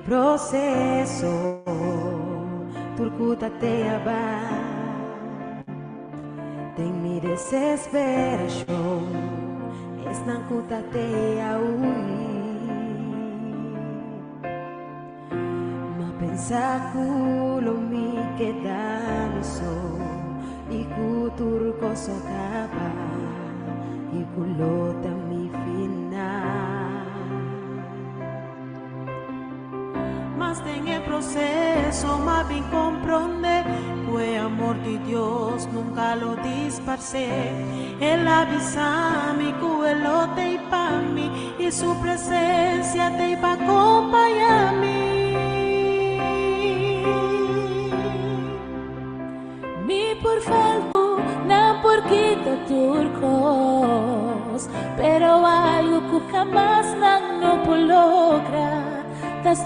Proceso turkuta te aba Den mi desesperación esnan kuta te aui. Ma pensa culo mi queda mi so y ku turco so acaba y culota mi final. Mas en el proceso más bien comprende que amor de Dios nunca lo disparce. Él avisa mi que lo te pa mí y su presencia te pa acompañarme. Mi por falta na por quita turcos, pero algo que jamás nan no por lograr. Tas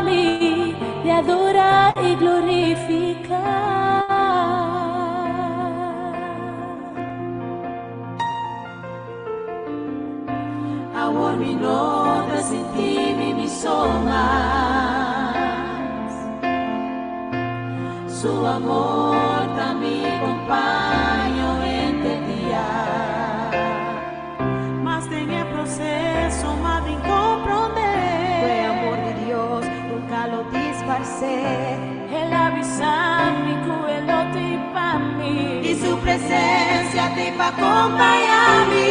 mi de adorar y glorificar. Awor mi no ta sinti mi mi so mas. Su amor ta mi compaño henter dia. Mas den e proceso m'a bin comprende. Cu amor di Dios nunca lo disparce. El a bisa mi cu e lo t'ey pa mi. Y su presencia t'ey pa acompaña mi.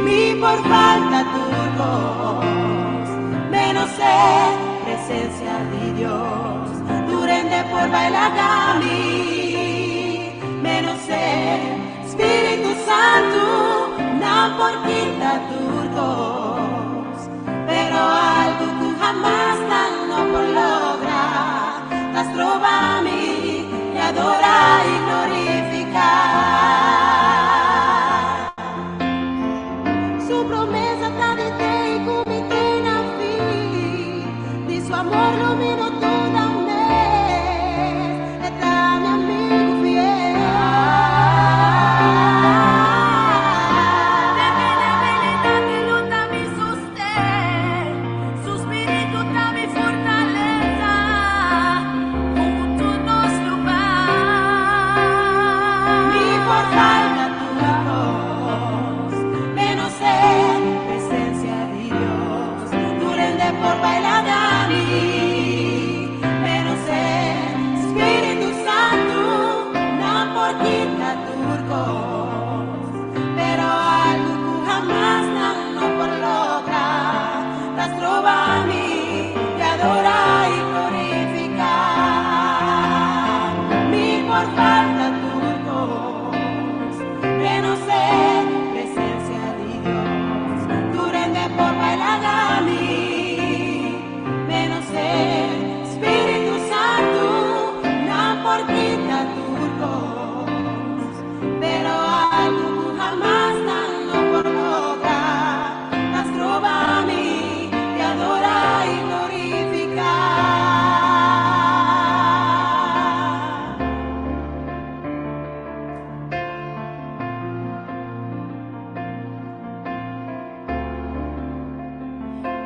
Mi por falta tur cos, menos e presencia di Dios. Tur hende por bay laga mi, menos e Spirito Santo, nan por kita tur cos, pero algo cu hamas nan no por logra, ta stroba mi di adora y glorifica. Su promesa ta di te y cu mi te na fin, di su amor lo mi no duda mes, e ta mi amigo fiel. Den mi debilidad e lo ta mi sosten, su spirito ta mi fortaleza, hunto nos lo bay. Mi por falta tur cos, menos e presencia di Dios. Tur hende por bay laga mi, menos e Spirito Santo, nan por kita tur cos, pero algo cu hamas nan no por logra, ta stroba mi di adora y glorifica. Mi por falta tur cos, menos e presencia di Dios. Tur hende por bay laga mi, menos e Spirito Santo, nan por kita tur cos, pero algo cu hamas nan no por logra, ta stroba mi di adora y glorifica.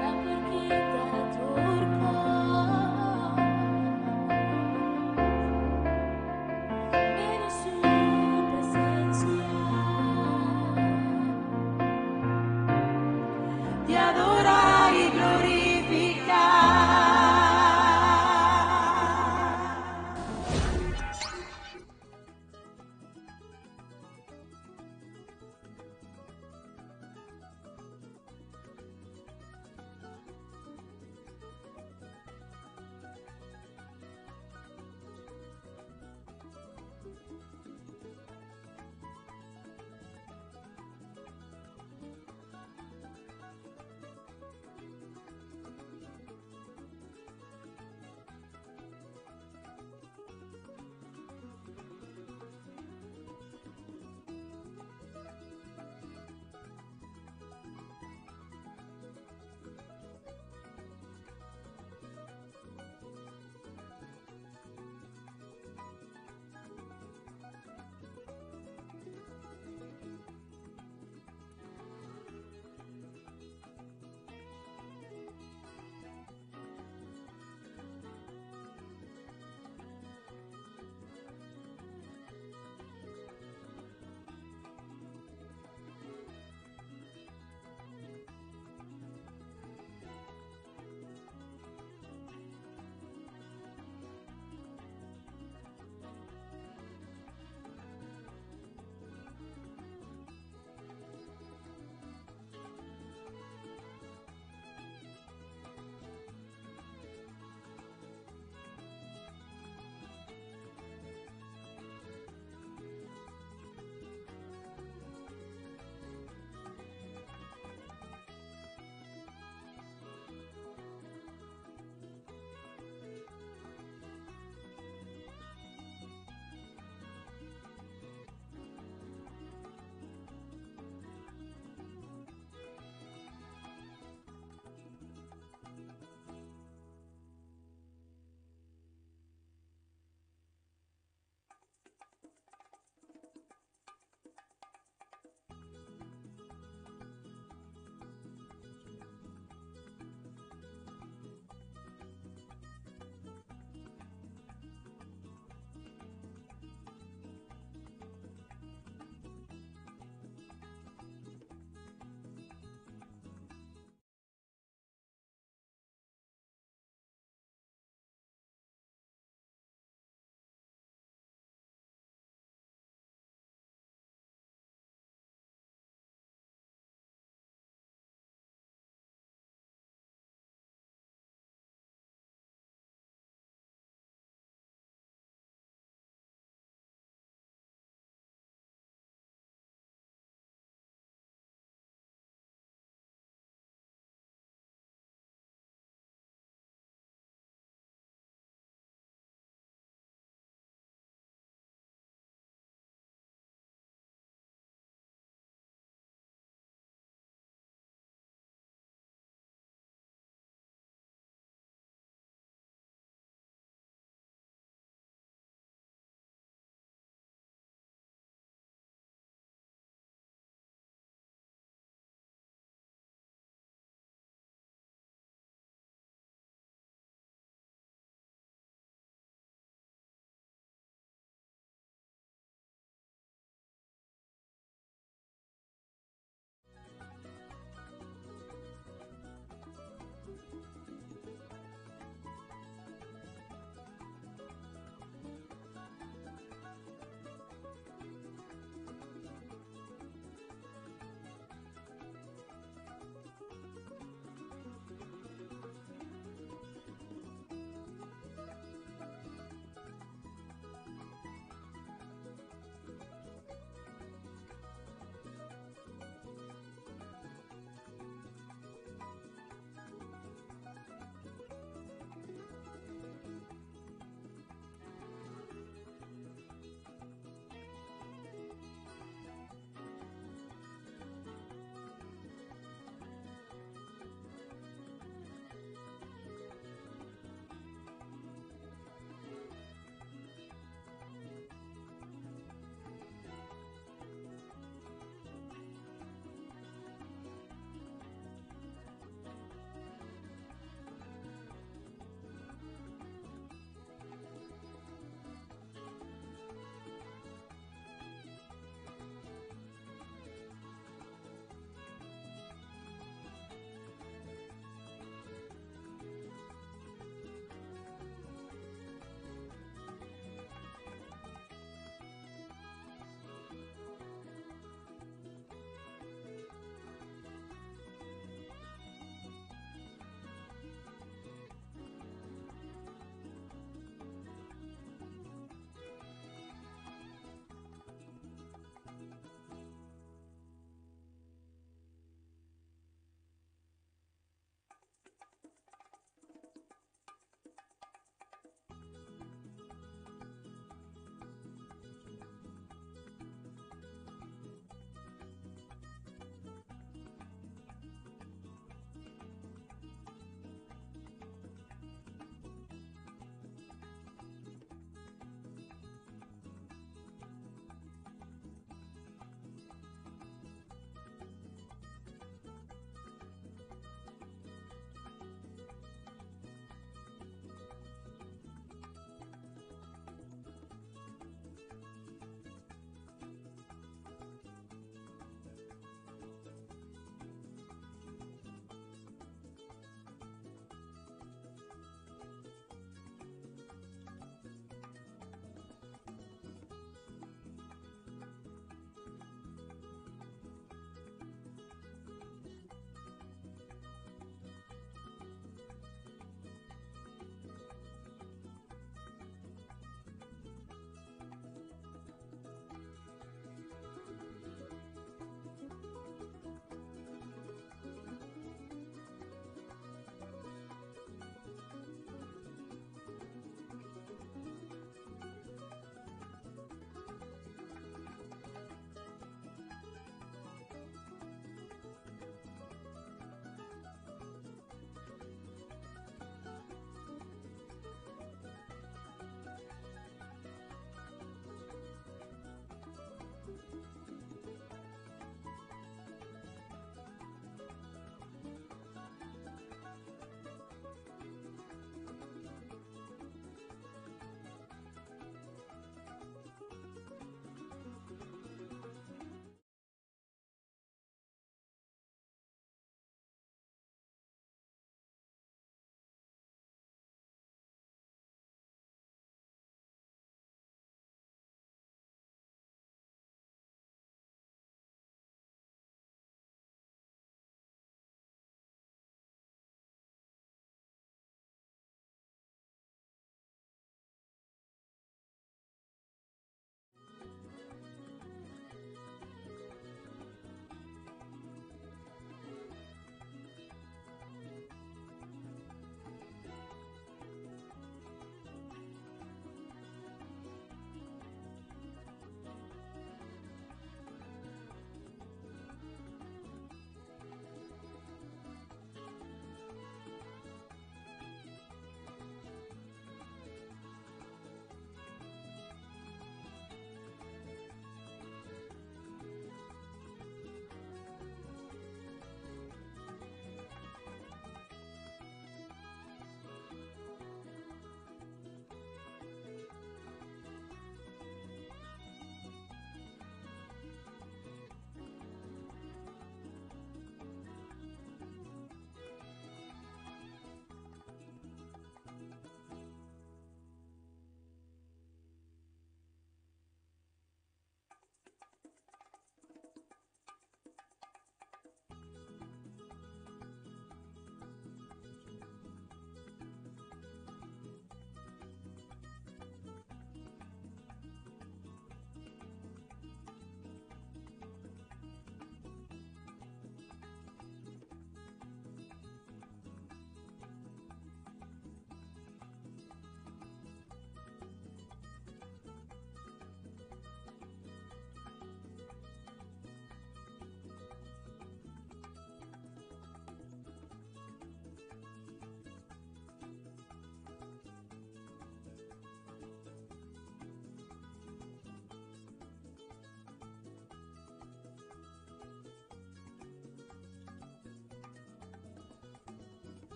Nan por kita tur cos, menos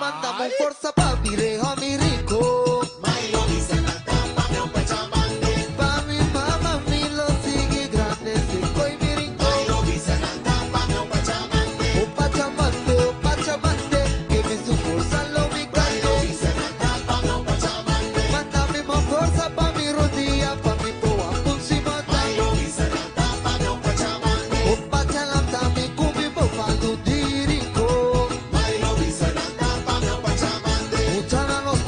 Manda forsa pa mi reha mi rico. Pa mi mama mi lo sigui grandece coy mi rico. O pachamante, o pachamante, que mi su forza lo mi canto. Mándame más fuerza pa mi rodilla, pa mi poa pusimata. O pachalanta mi cumi bofa dirico. Muchana nos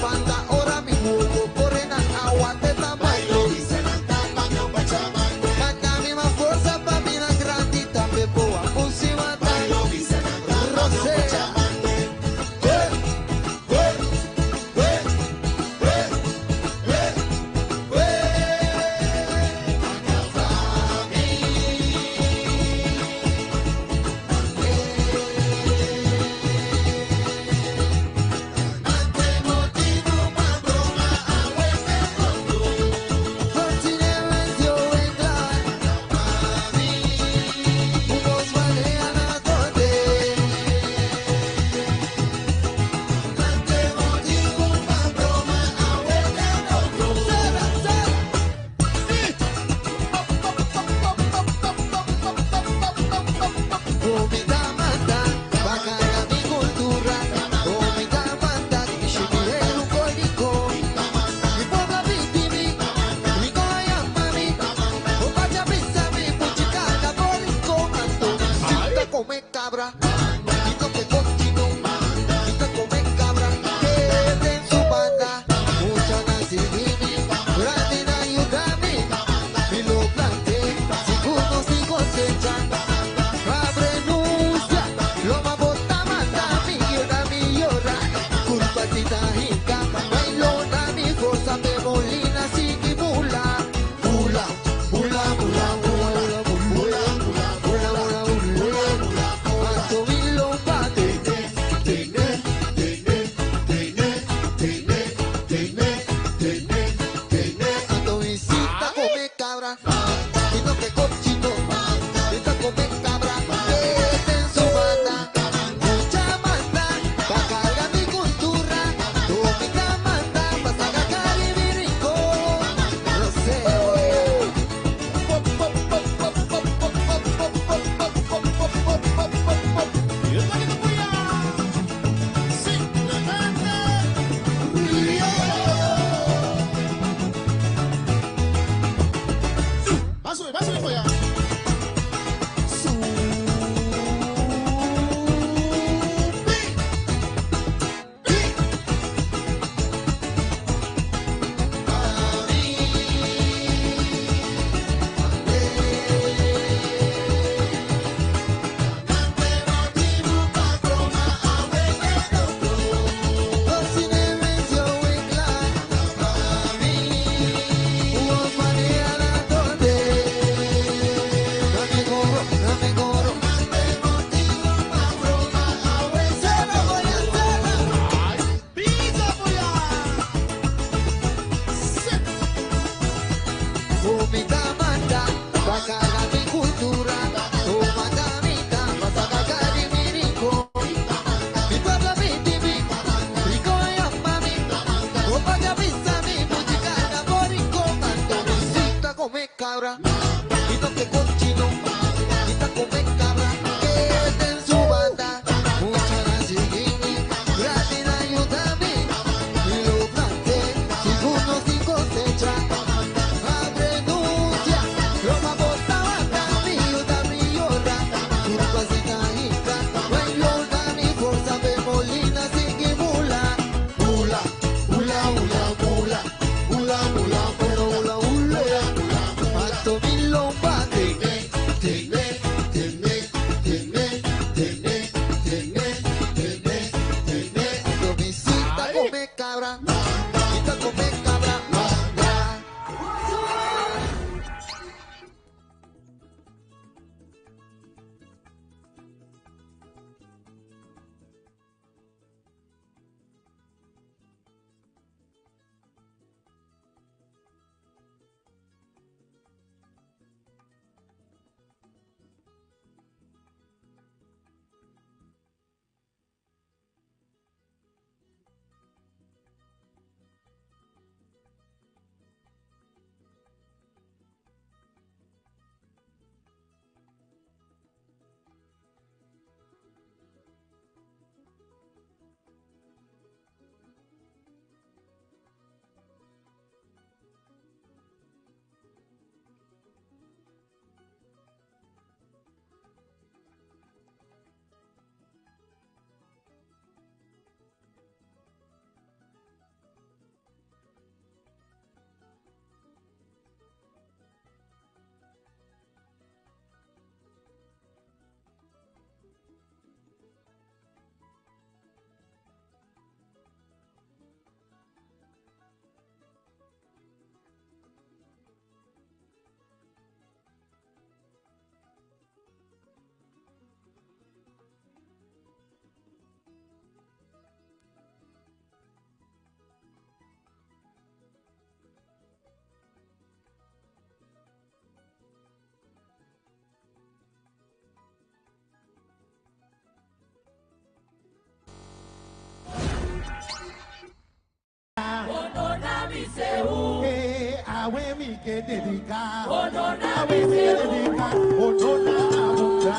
Awe mi ke dediká. Awe mi ke dediká. Honor na abundansia.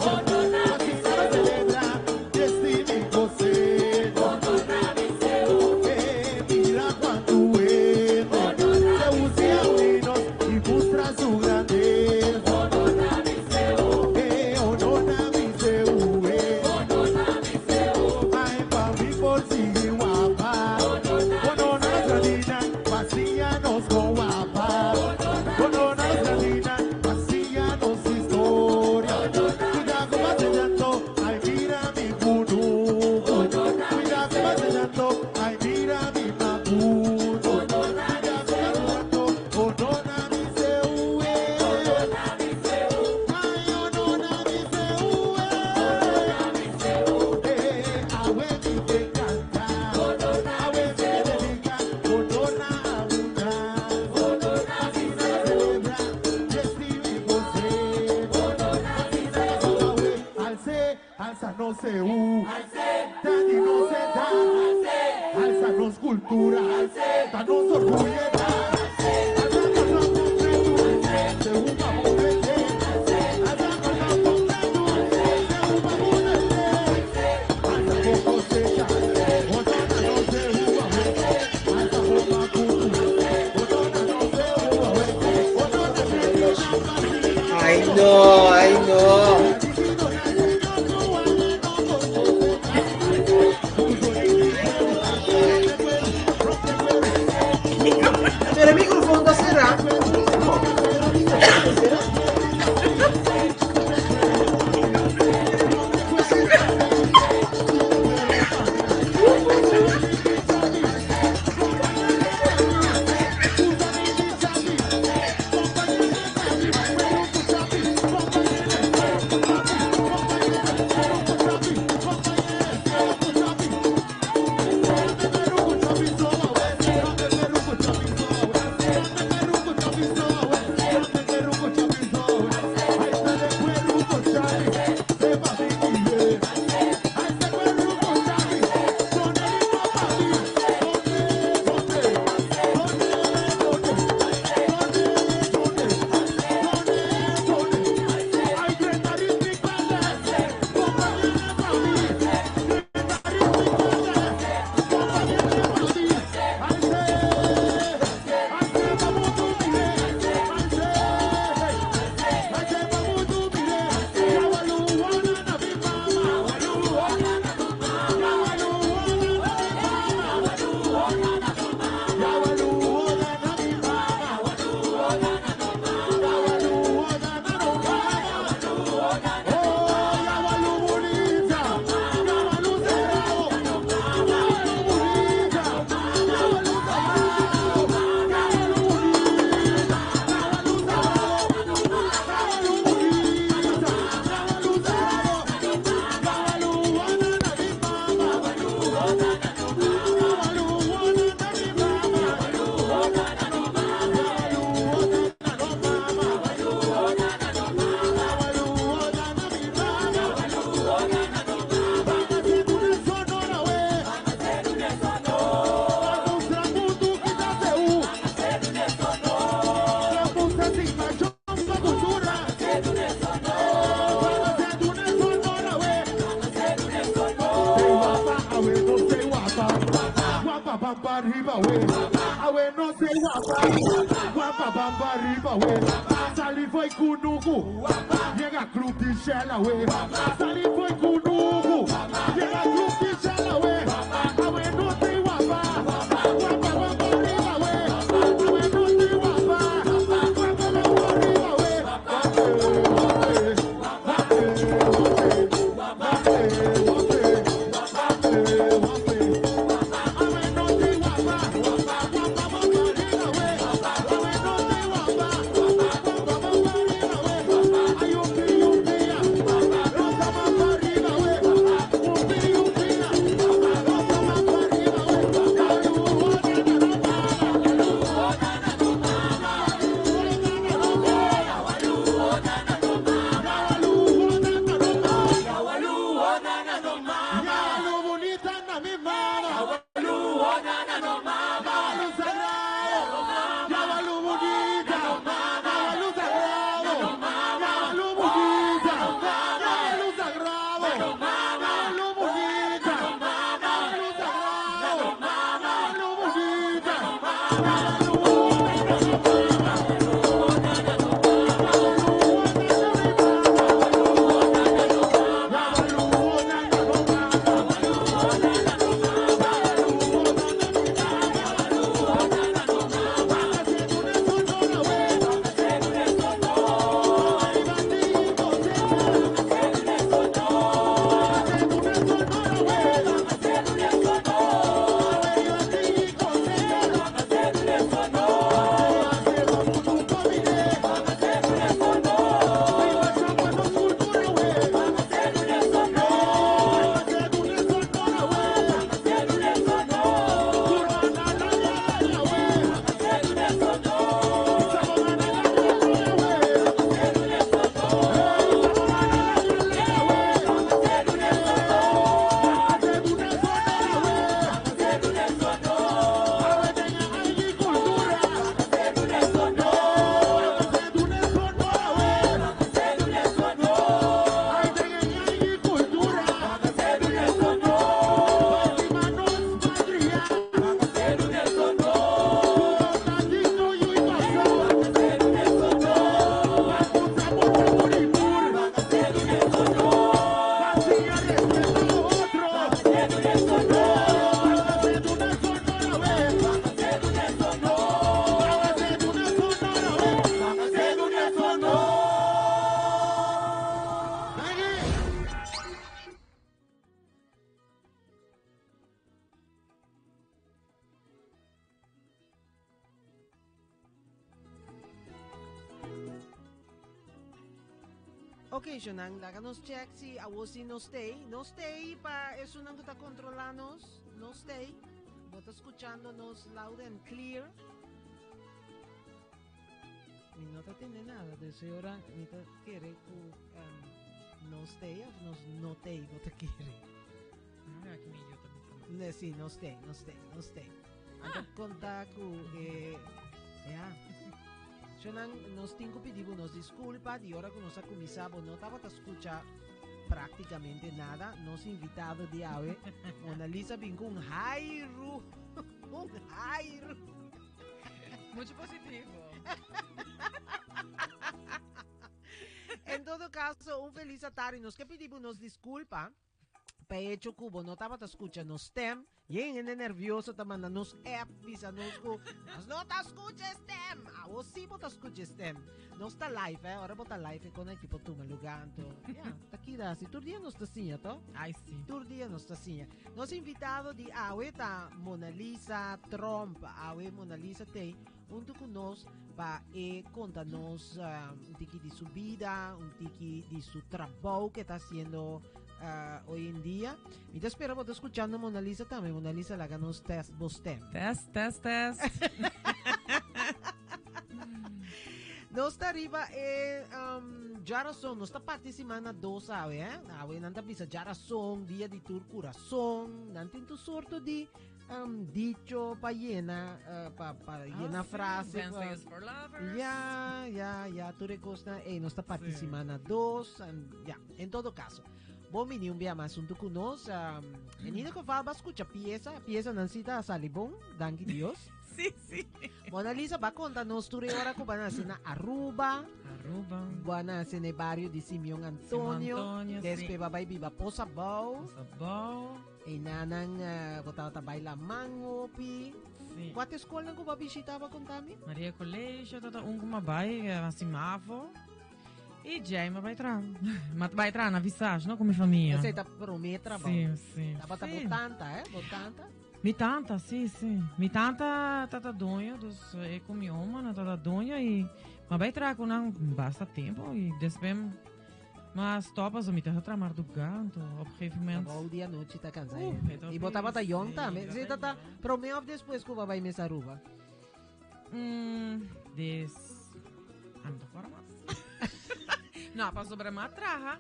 Asina nos selebrá desti mi kosecha. Eh, mira kuantu hende se usi a uni nos i mustra su grandesa. Eh, honor na mi Seú, eh. Ai, pa mi por sigui wapa. Honor na nos grandinan, pa siña nos kon wapa. Honor na nos grandinan, pa siña nos historia. Cuida con base llanto, ay mira mi kunuku. Cuida con base llanto, ay mira mi makutu. Cuida con base llanto, honor na mi Seú, eh. Ay, honor na mi Seú, eh. Eh, awe mi ke kanta, awe mi ke dediká, honor na abundansia. Asina nos selebrá, desti mi kosecha. Asina nos awe, als'é, alsa nos Seú, Ta di nos e ta, alsa nos kultura, ta nos orguyo ta. Alsa Kòrsou kompletu, Seú pa mundu henter. Alsa Kòrsou kompletu, Seú pa mundu henter. Alsa bo kosecha, honor na nos Seú awe. Alsa bo makutu, honor na nos Seú awe. Honor na Ay, no, ay, no. Pero e mikrofon ta será. Pero e mikrofon ta será. Ok, Jonan, laga nos check si awo si nos stay. Nos stay pa esunnan ku ta kontrolá nos. Nos stay. Bo ta skuchando nos loud and clear. Mi no ta tende nada, dus e ora mi ta kere ku um, nos stay of nos no tey, bo ta kere. No, aki mi idiota bisa no. Ne, sí, nos stay, nos stay, nos stay. Anto konta ku eh, ja. Shonan, nos tin ku pidi bo nos diskulpa di ora ku nos a kuminsá bo no tabata skucha práktikamente nada. Nos invitado di awe, Mona Lisa bin ku un hairu, un hairu. Mucho positivo. En todo caso, un feliz atardi. Nos ke pidi bo nos diskulpa. Pa e hecho ku bo no tabata skucha nos stem, yen hende nervioso ta manda nos app bisa nos ku nos no ta skucha e stem. Awo sí bo ta skucha e stem. Nos ta live, eh. Ora bo ta live e kon aki por tuma lugá anto. Ya, ta kida asi. Tur dia nos ta siña, to? Ai sí. Tur dia nos ta siña. Nos invitado di awe ta Mona Lisa Tromp. Awe Mona Lisa tei hunto ku nos pa e konta nos un tiki di su bida, un tiki di su trabou ke ta hasiendo hoy en dia. Mi ta spera bo ta skuchando Mona Lisa tambe. Mona Lisa laga nos test bo stem. Test, test, test. Nos ta riba e um, djarason. Nos ta parti siman na dos awe, eh? Awe nan ta bisa djarason, dia di tur kurason. Nan tin tur sorto di Um, dicho pa yena, uh, pa, pa yena Ah, sí. frase. Wednesday pa- is for lovers. Ya, ya, ya, tur e cosnan. Ey, nos ta Sí. semana dos. En, ya, en todo caso. Bon bini un bia mas hunto cu nos. Um, en ieder geval, ba scucha pieza. Pieza nan si ta sali bon. Danki Dios. Sí, sí. Mona Lisa, ba conta nos tur e ora cu ba nace na Aruba. Aruba. Ba nace na e bario di Simeon Antonio. Antonio, sí. Después ba bay biba Pos Abou. Pos Abou. Einanan bo tabata bai laman hopi. Sí. Kua ta e skolnan ku bo a bishita bo konta mi? Maria Colegio tabata un ku m'a bai, hasi mavo. I djei m'a bai traha. M'a bai traha na Visage, no, ku mi famia. Esei ta promé trabou. Sí, sí. Tabata Sí. bo tanta, eh? Bo tanta? Mi tanta, sí, sí. Mi tanta tabata doño, dus e ku mi oma nan tabata doño i m'a bai traha ku nan basta tempo i despues Ma stop paso mi ta traha marduga anto op gegeven moment. Trabou di anochi ta cansa Uh, hende. e ta Y bo tabata sí, jong tambe. mi Sí, tabata tata, jong. prome of despues cu bo a bay mes Aruba? Des ah, mi ta acorda mas. No, pasobra mi a traha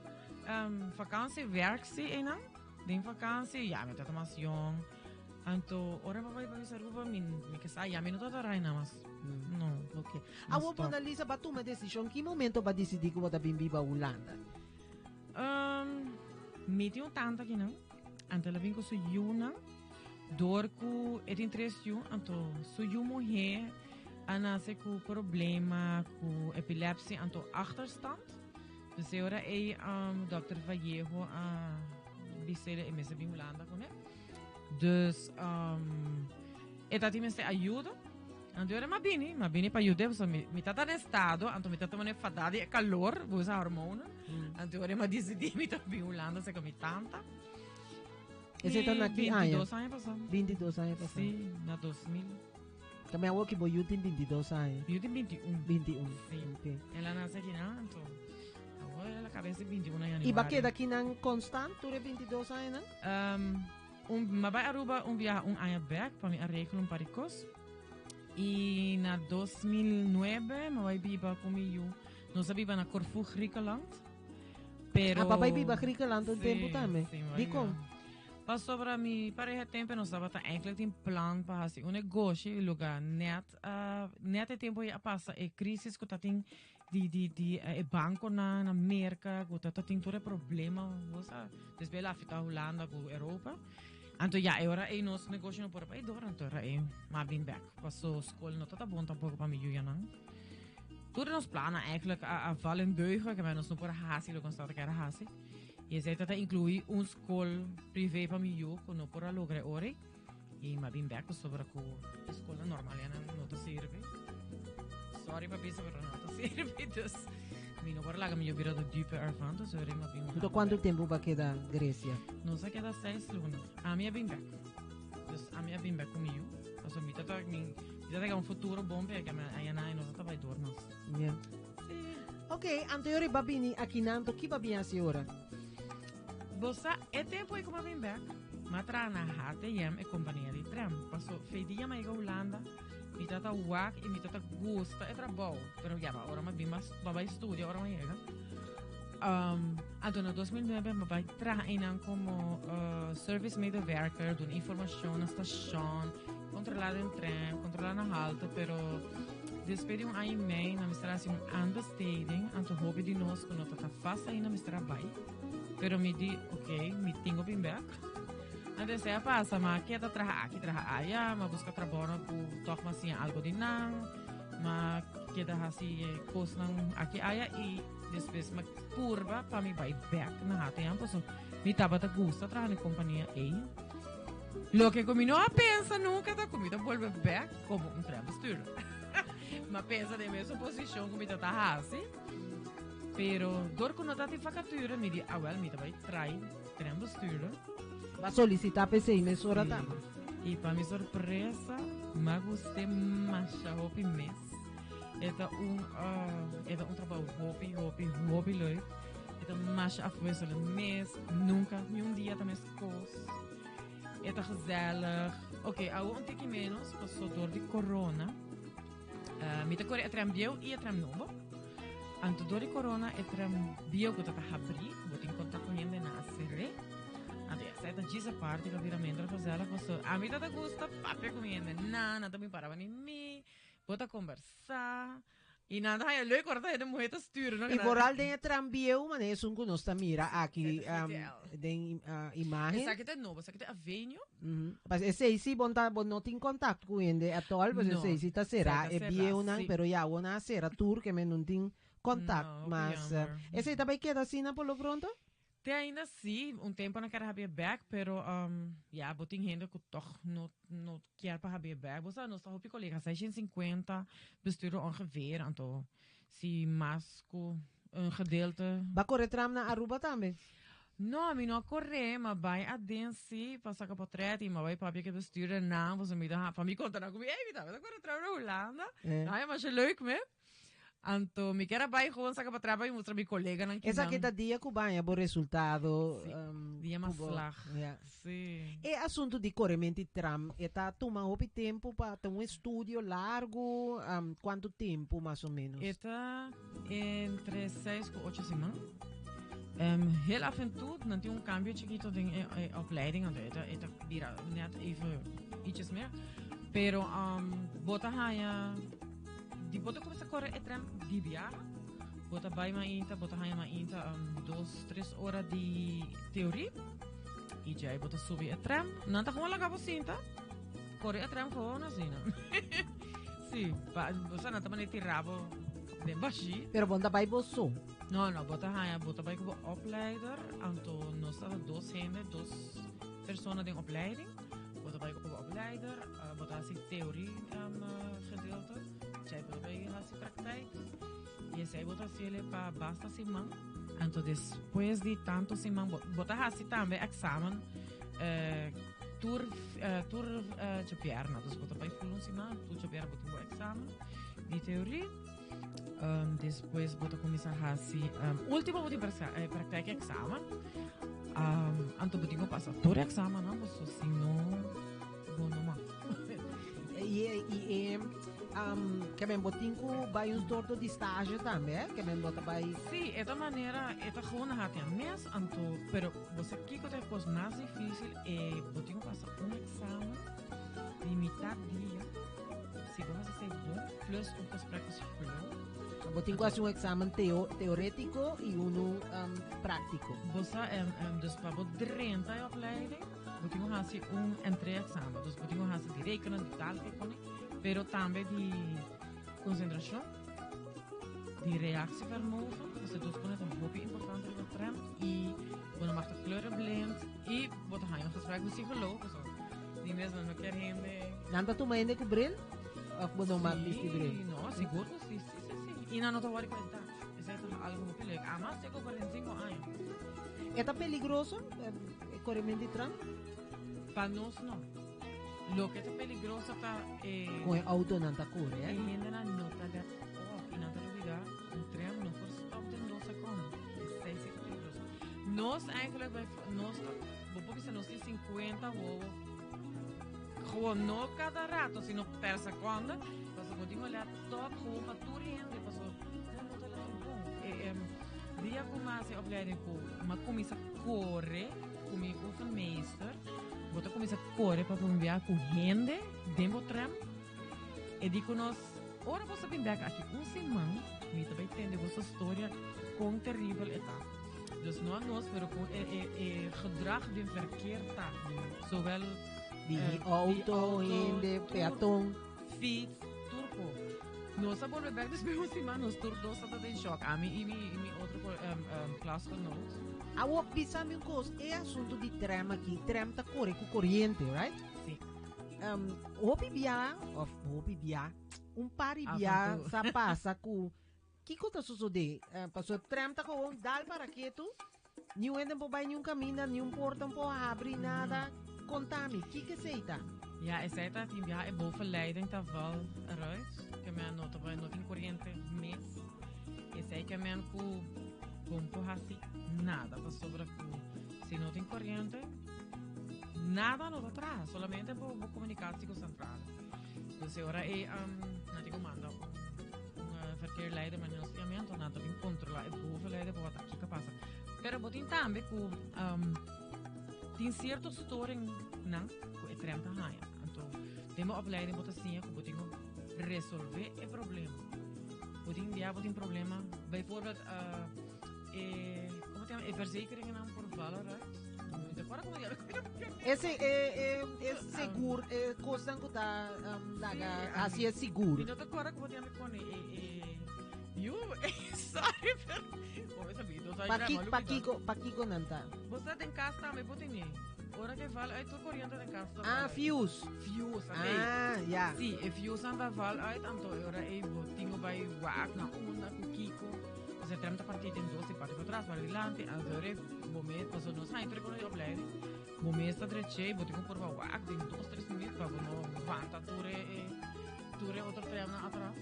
vakantie werk si einan. Den vakantie, ya mi tabata mas jong. Anto ora mi a bai pa mes Aruba mi mi ke sa ya mi no tabata rai na mas. No. Ok. Ma Awor stop. Mona Lisa ba tuma decision ki momento ba decidi cu bo ta bin biba Hulanda? Mi tin un tanta akinan, anto el a bin cu su yunan. Dor ku e tin tres yu, anto su yu muhé a nase ku problema ku epilepsia, anto achterstand. Dus e ora ei um, Dr. Vallejo a bisele e mester bin Hulanda kuné. Dus um, e tati mester ayudo. Anto ora m'a bini, m'a bini pa yud'é, pasobra mi, mi tata na estado, anto mi tata mane fadá di e kalor, ku usa hormonen. Anto ora m'a disidí mi ta bin Hulanda serka mi tanta. Esei ta na ki aña? 22 aña pasá. 22 aña pasá. Sí, na 2000. Tambe awor ki bo yu tin 22 aña. Mi yu tin 21. 21. Sí. Ok. El a nase akinan, anto awor el a kaba ese 21 na I ba januari. keda akinan konstant tur e 22 añanan? Um, un, m'a bai Aruba un biaha un aña bek pa mi a regla un par di kos. I na 2009 m'a bai biba ku mi yu. Nos a biba na Corfu, Griekenland. Pero Ah, papá biba Griekenland un Sí, tempo tambe. sí, m'a Di kon? biba. Pasobra mi pareha tempo nos tabata eigenlijk tin plan pa hasi un negoshi lugar net uh, net e tempo a pasa e crisis ku tatin di di di eh, e bankonan na Merka ku tatin tur e problema bo sa despues el a afecta Hulanda ku Europa. Anto ya e ora ei nos negoshi no por a bai door anto ora ei m'a bin bek paso skol no tata bon tampoko pa mi yuyanan. Tur nos planan eigenlijk a, a val in duigen, ke nos no por a hasi loke nos tabata kier a hasi. I esei tata inclui un skol privé pa mi yu ku no por a logra e ora ei. I m'a bin bek pasobra ku e skolnan normal ya no ta sirbi. Sorry pa bisa, pero no ta sirbi. Dus mi no por a laga mi yu bira de dupe ervan, dus ora ei m'a bin Anto Hulanda kuantu bek. tempu bo a keda Grecia? Nos a keda seis luna. Ami a bin bek. Dus ami a bin bek ku mi yu. Pasobra mi tata mi mi tata ke un futuro bon p'e, ke mi aña nan e no tata bai door mas. Yeah. Sí. Ok, anto yori ba bini akinan, anto ki ba bin hasi ora? Bo sa, e tempu ei ku m'a bin bek, m'a traha na HTM, e kompania di tram. Paso, fe dia m'a yega Hulanda, mi tata wak i mi tata gusta e trabou. Pero ya, ora m'a bin m'a bai studia ora m'a yega. Um, anto na 2009 m'a bai traha einan komo uh, service medewerker, duna informashon na stashon, kontrolá den tren, kontrolá na halte, pero despues di un aña i mei nan mester hasi un aanbesteding, anto hopi di nos ku no ta ta vast ainda mester a bai. Pero mi di, ok, mi tin ku bin bek. Anto esei a pasa, m'a keda traha aki, traha aya, m'a buska trabounan ku tòg m'a siña algu di nan, m'a keda hasi kosnan aki aya i Despues mi a purba pa mi bai bek na HTM paso mi tabata gusta traha na e kompania ei. Loke ku mi no a pensa nunka ta ku mi ta bolbe bek komo un treinbestuurder. Mi a pensa den mesun posishon ku mi ta ta hasi, pero dor ku no ta tin vakatura mi di awel mi ta bai trai treinbestuurder. Bo a solisitá p'esei mesora Sí. tambe. I pa mi sorpresa mi a gust'é masha hopi mes. E ta un, e ta un trabou hopi, hopi, hopi leuk. E ta masha afwisselend mes. Nunca, ni un dia ta meskos. E ta gezellig. Oké, awo un tiki menos, paso door di corona. Mi ta kore e tram bieu i e tram nobo. Anto door di corona e tram bieu ku ta ta habrí, ku bo tin kontak ku hende na a ser'é. Anto ya, esei ta djis aparte ku a bira minder gezellig, paso ami ta ta gusta papia ku mi hende. Nan, nan ta bin para bani mi. Bo ta kombersá i nan ta haña leuk ora ta hende muhé ta stuur no I vooral den e tram bieu manera esun ku nos ta mira aki den imagen. Esaki ta nobo, esaki ta Avenue. Pas esei si bo ta bo no tin kontakt ku hende atòl, pues esei si ta será e bieunan, pero ya awor nan a sera tur ke men no tin kontakt mas. Esei ta bai keda asina por lo pronto? Te ainda sí, un tempo nan kier habia bek, pero ya bo tin hende ku tog no no kier pa habia bek. Bo sa nos ta hopi kolega, 650 bestuurder ongeveer, anto si mas ku un gedeelte. Ba kore tram na Aruba tambe? No, mi no a kore, ma bai aden sí pa saka potret i ma bai papia ku e bestuurdernan, pasobra mi ta pa mi konta nan ku mi, ey mi tabata kore tram na Hulanda. Nan a masha leuk me. Anto mi kier a bai gewoon saka pa traba i mustra mi koleganan kinan. Esaki ta dia ku baña bo resultado. Sí, dia mas slag. Ja. Sí. E asuntu di korementi tram e ta tuma hopi tempu pa ta un estudio largu, kuantu tempu mas o menos? E ta entre seis ku ocho siman. Heel af en toe nan tin un kambio chikito den e opleiding, anto e ta e ta bira net even ietjes meer. Pero bo ta haña. Di bo ta kuminsá kore e tren di biaha, bo ta bai mainta, bo ta haña mainta dos, tres ora di teoria. I djei bo ta subi e tram, nan ta gewoon laga bo sinta, kore e tram gewoon asina. Sí, pa, bo sa nan ta manera tira bo den bashí. Pero bo no ta bai bo so. No, no, bo ta haña, bo ta bai ku bo opleider, anto nos ta dos hende, dos persona den opleiding. Bo ta bai ku bo opleider, bo ta hasi teorie gedeelte, djei bo ta bai hasi praktijk. I esei bo ta hasiel pa basta siman. Anto despues di tanto siman bo, bo ta hasi tambe examen tur tur djobierna. Dus bo ta bai full un siman, tur djobierna bo tin bo examen di teorie. Despues bo ta kuminsá hasi ultimo bo tin praktijk examen. Anto bo tin ku pasa tur examennan paso si no bo no mag. I i e ke men bo tin ku bai un sorto di stage tambe eh? Ke men bo ta bai. Sí, e ta manera e ta gewoon na hati mes anto pero bo sa kiko ta e kos mas difícil e bo tin ku pasa un examen di mitad dia si bo hasi esei bon plus un gesprek ku psicoloog. Bo tin ku hasi un examen teo teorétiko i unu práktiko. Bo sa dus pa bo drenta e opleiding Bo tin ku hasi un entreexamen. Dus bo tin ku hasi di rekenen, di taalverkenning, pero tambe di konsentrashon, di reactievermogen. Dus e dos kosnan ta hopi importante riba tram. I bo no mag ta kleurenblind. I bo ta haña un gesprek ku psikoloog. So, di mes nan no kier hende. Nan ta tuma hende ku bril? Of bo no mag bisti bril? Sí, no, sigur ku sí, sí, sí, sí. I nan no ta wòrdu ku edat. Esei ta algu hopi leuk. Amas te ku 45 aña. E ta peligroso? E corement di tram? Pa nos no. Loke ta peligroso ta e... Con e autonan ta core, eh? E hendenan no ta let op y nan ta lubida un tram no por stop den dos secondo. Esei si ta peligroso. Nos eigenlijk bij, nos ta, bo por bisa nos tin 50 wowo. Gewoon no cada rato, sino per seconde. Paso bo tin cu let op gewoon pa tur hende. Paso nan no ta let op bon. E, em, dia cu mi a haci opleiding cu mi a cuminsa kore ku mi oefenmeester. Bo ta kuminsá kore pa promé bia ku hende den bo tram. E di ku nos, ora boso bin bèk aki un siman, mi ta bai tende boso storia kon teribel e ta. Dus no a nos, pero kon e e e gedrag den verkeer ta. Zowel Di auto, hende, peaton. Fiets, tur ko. Nos a bolbe bek despues un siman, nos tur dos tabata den shock. Ami i mi, i mi otro ko, um, um, klasgenoot. Awo, bisa mi un kos, e asuntu di tram aki, tram ta kore ku koriente, right? Sí. Um, hopi bia, of hopi bia, un par di Af en bia toe. sa pasa ku, kiko ta sosodé? Eh, paso tram ta gewoon dal para ketu, Niun hende por bai niun kaminda, niun porta no por habri, nada. Konta mi, kiko esei ta? Ja, esei ta tin biaha e bovenleiding ta val eruit. Ke men no ta bai, no tin koriente mes. Esei ke men ku bo no por hasi nada pasobra ku si no tin koriente nada no ta traha, solamente bo bo komunikasi ku sentrale. Dus e ora ei nan tin ku manda un un verkeerleider manera nos yam'é, anto nan ta bin kontrolá e bovenleider pa wak kiko a pasa. Pero bo tin tambe ku tin sierto storingnan ku e tren ta haña. Anto den bo opleiding bo ta siña ku bo tin ku resolvé e problema. Bo tin bia bo tin problema, bijvoorbeeld e komo ta yama e verzekeringennan por valorad. Mi ta kòrda komo ta yama. Ese e e e segur e kosnan ku ta laga hasi e sigur. Mi no ta kòrda komo ta yama e kone e e yu sorry pero bo mi sabi dos aña Pakiko pakiko pakiko nan ta? Bo sa den kas tambe bo tene ora ke val uit tur koriente den kas ta val Ah uit. fuse. Fuse oké. Ah ya. Si e fuse nan ta val uit anto e ora ei bo tin ku bai wak na unda ku kiko. Dus e tram ta partí den dos di parti patras parti dilanti anto e ora ei bo mes paso nos haña tur e kono di opleiding bo mes ta dreché bo tin ku purba wak den dos tres minuut pa bo no wanta tur e tur e otro tramnan atras.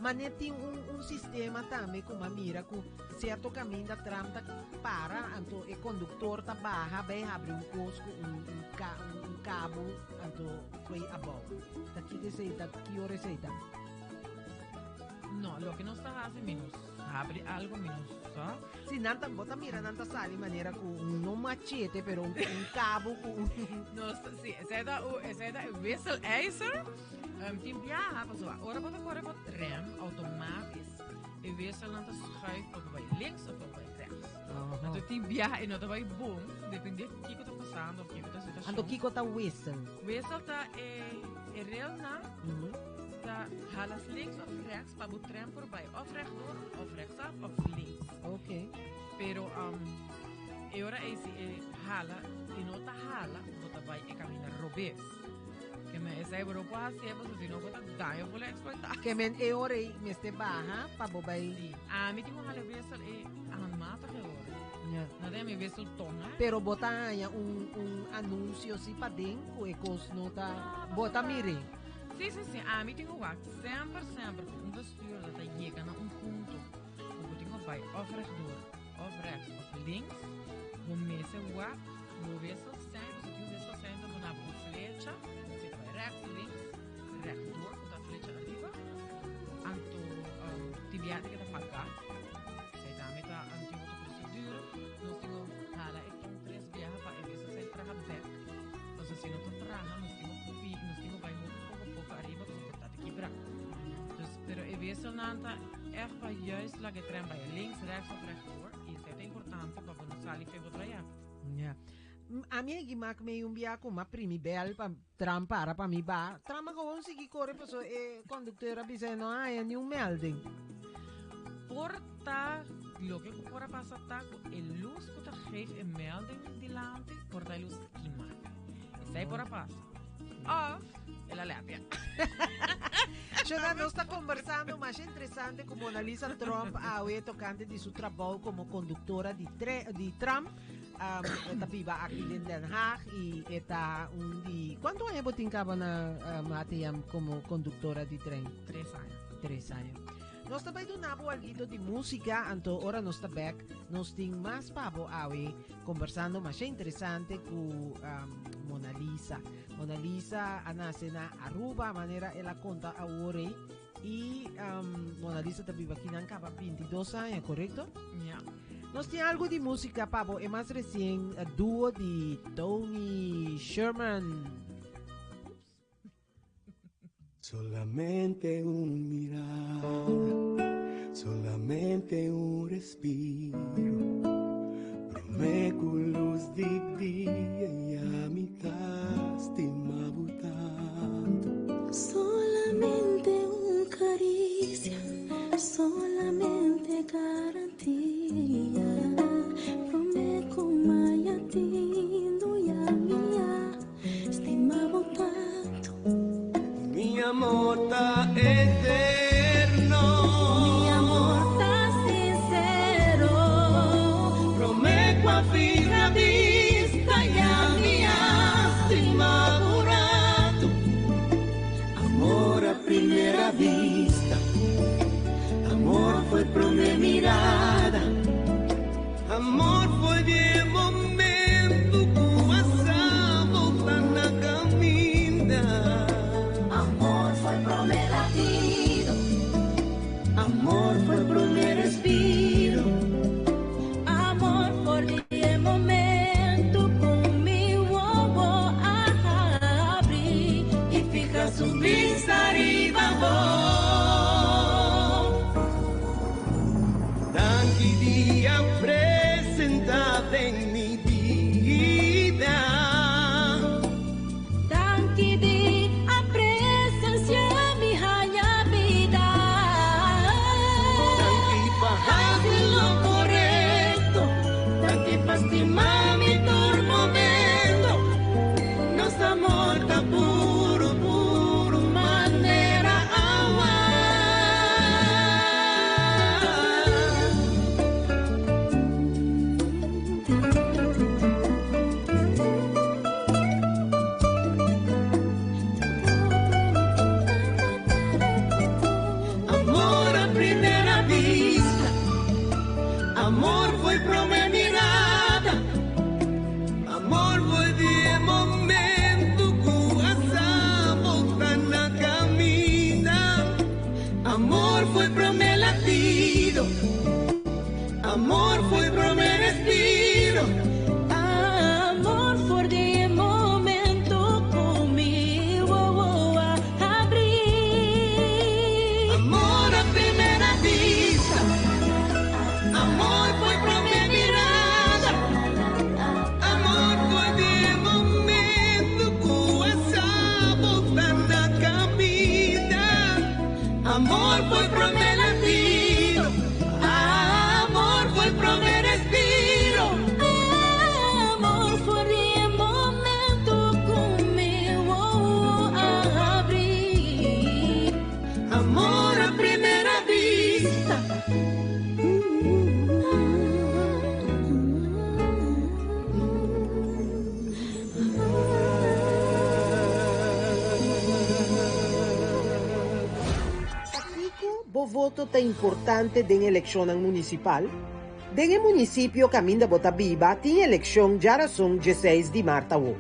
Mane tin un un sistema tambe ku m'a mira ku sierto kaminda tram ta para anto e konduktor ta baha bai habri un kos ku un un ka un kabu anto kue abou. Ta kiko esei ta ki ora esei ta? No, loke nos ta hasi mi no habri algo mi no sa. Si nan ta bo ta mira nan ta sali manera ku un no machete pero un un kabu ku un Nos si esei ta esei ta e wisselijzer. Tin biaha pasobra ora bo ta kore bo tram automatisch e wisselnan ta schuif of bo bai links of bo bai rechts. Anto tin biaha e no ta bai bon, depende kiko ta pasando of kiko ta situacion. Anto kiko ta wissel? Wissel ta e e railnan ta hala links of rechts pa bo tren por bai of rechtdoor of rechtsaf of links. Pero e ora ei si e hala e no ta hala bo ta bai e caminda robes. Ke men esei bo no por haci pasobra si no bo ta daño por exploita. Ke men e ora ei mester baha pa bo bai. Si, ami tin un hala wissel e handmatige ora. No den mi wissel tonga. Pero bo ta haña un un anuncio si paden cu e cos no ta bo ta mire. Si si si ami tin cu wak semper semper cu un bestuurder ta yega na un punto cu bo tin cu bai of rechtdoor of rechts of links bo mester wak bo wissel sein pasobra tin un wissel sein ta duna bo un flecha si ta bai rechts links rechtdoor cu ta flecha ariba anto tin biaha ta keda paga esei tambe ta anti otro procedura nos tin cu hala e ton tres biaha pa e wissel sein traha bek pasobra si no ta traha nos tin cu nos tin cu bai hopi poco poco ariba pasobra por ta ta kibra dus pero e wisselnan ta echt pa juist laga e tren bai links rechts of rechtdoor y esei ta importante pa bo no sali fe bo trayecto. Ya. Ami a higi mak mei un bia ku m'a primi bel pa tram para pa mi ba. Tram a gewoon sigui kore paso e kondukteur a bisa e no a haña niun melding. Por ta loke ku por a pasa ta ku e lus ku ta geef e melding dilanti por ta e lus kima. Esei por a pasa. Of el a lepia. Shona, nos ta conversando mas interesante cu Mona Lisa Tromp awe tocante di su trabou como conductora di, tre, di tram. E ta biba aki den Den Haag y e ta un di... Cuanto aña bo tin caba na ATM como conductora di trein? 3 aña. 3 aña. Nos ta bay duna bo alguito di musica, anto ora nos ta bek, nos tin mas pa bo awe, conversando masha interesante cu Mona Lisa. Mona Lisa a nace na Aruba, manera el a conta awor ey, y Mona Lisa ta biba aki nan caba 22 aña, correcto? Ja. Nos tin algo di musica pa bo, e mas recien duo di Tony Sherman. Solamente un mirada, solamente un respiro. Promé ku lus di dia ya mi ta stima bo tantu. Solamente un caricia, solamente garantia. Promé ku maya tindo ya mi a stima bo tantu. Mi amor ta eterno. Mi amor ta sincero. Promé ku a fija vista ya mi a stima bo ratu. Amor a primera vista. Amor foi promé mirada. Amor foi di momento ku a sa volta na kaminda. Amor foi promé. Amor fue primer latido, amor fue primer respiro. Amor foi o momento comigo a abrir. Amor a primera vista. Pakiko bo voto ta importante den elekshonnan munisipal? Den e munisipio kaminda bo ta biba tin elekshon djarason djeseis di mart awo.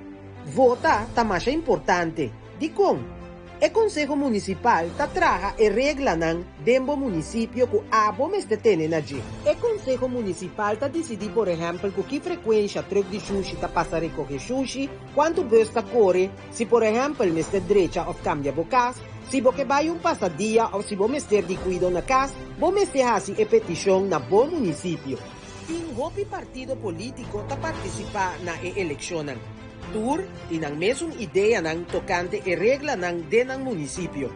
Vota ta masha importante. Dikon? E konseho munisipal ta traha e reglanan den bo munisipio ku abo mester tene na dje. E konseho munisipal ta disidí por ehèmpel ku ki frekuensha trùk di shushi ta pasa rekohe shushi, kuantu bùs ta kore, si por ehèmpel mester drecha òf kambia bo kas, si bo ke bai un pasadia òf si bo mester di kuido na kas, bo mester hasi e petishon na bo munisipio. Tin hopi partido polítiko ta partisipá na e elekshonnan. Tur tin nan mesun ideanan tokante e reglanan den nan munisipio.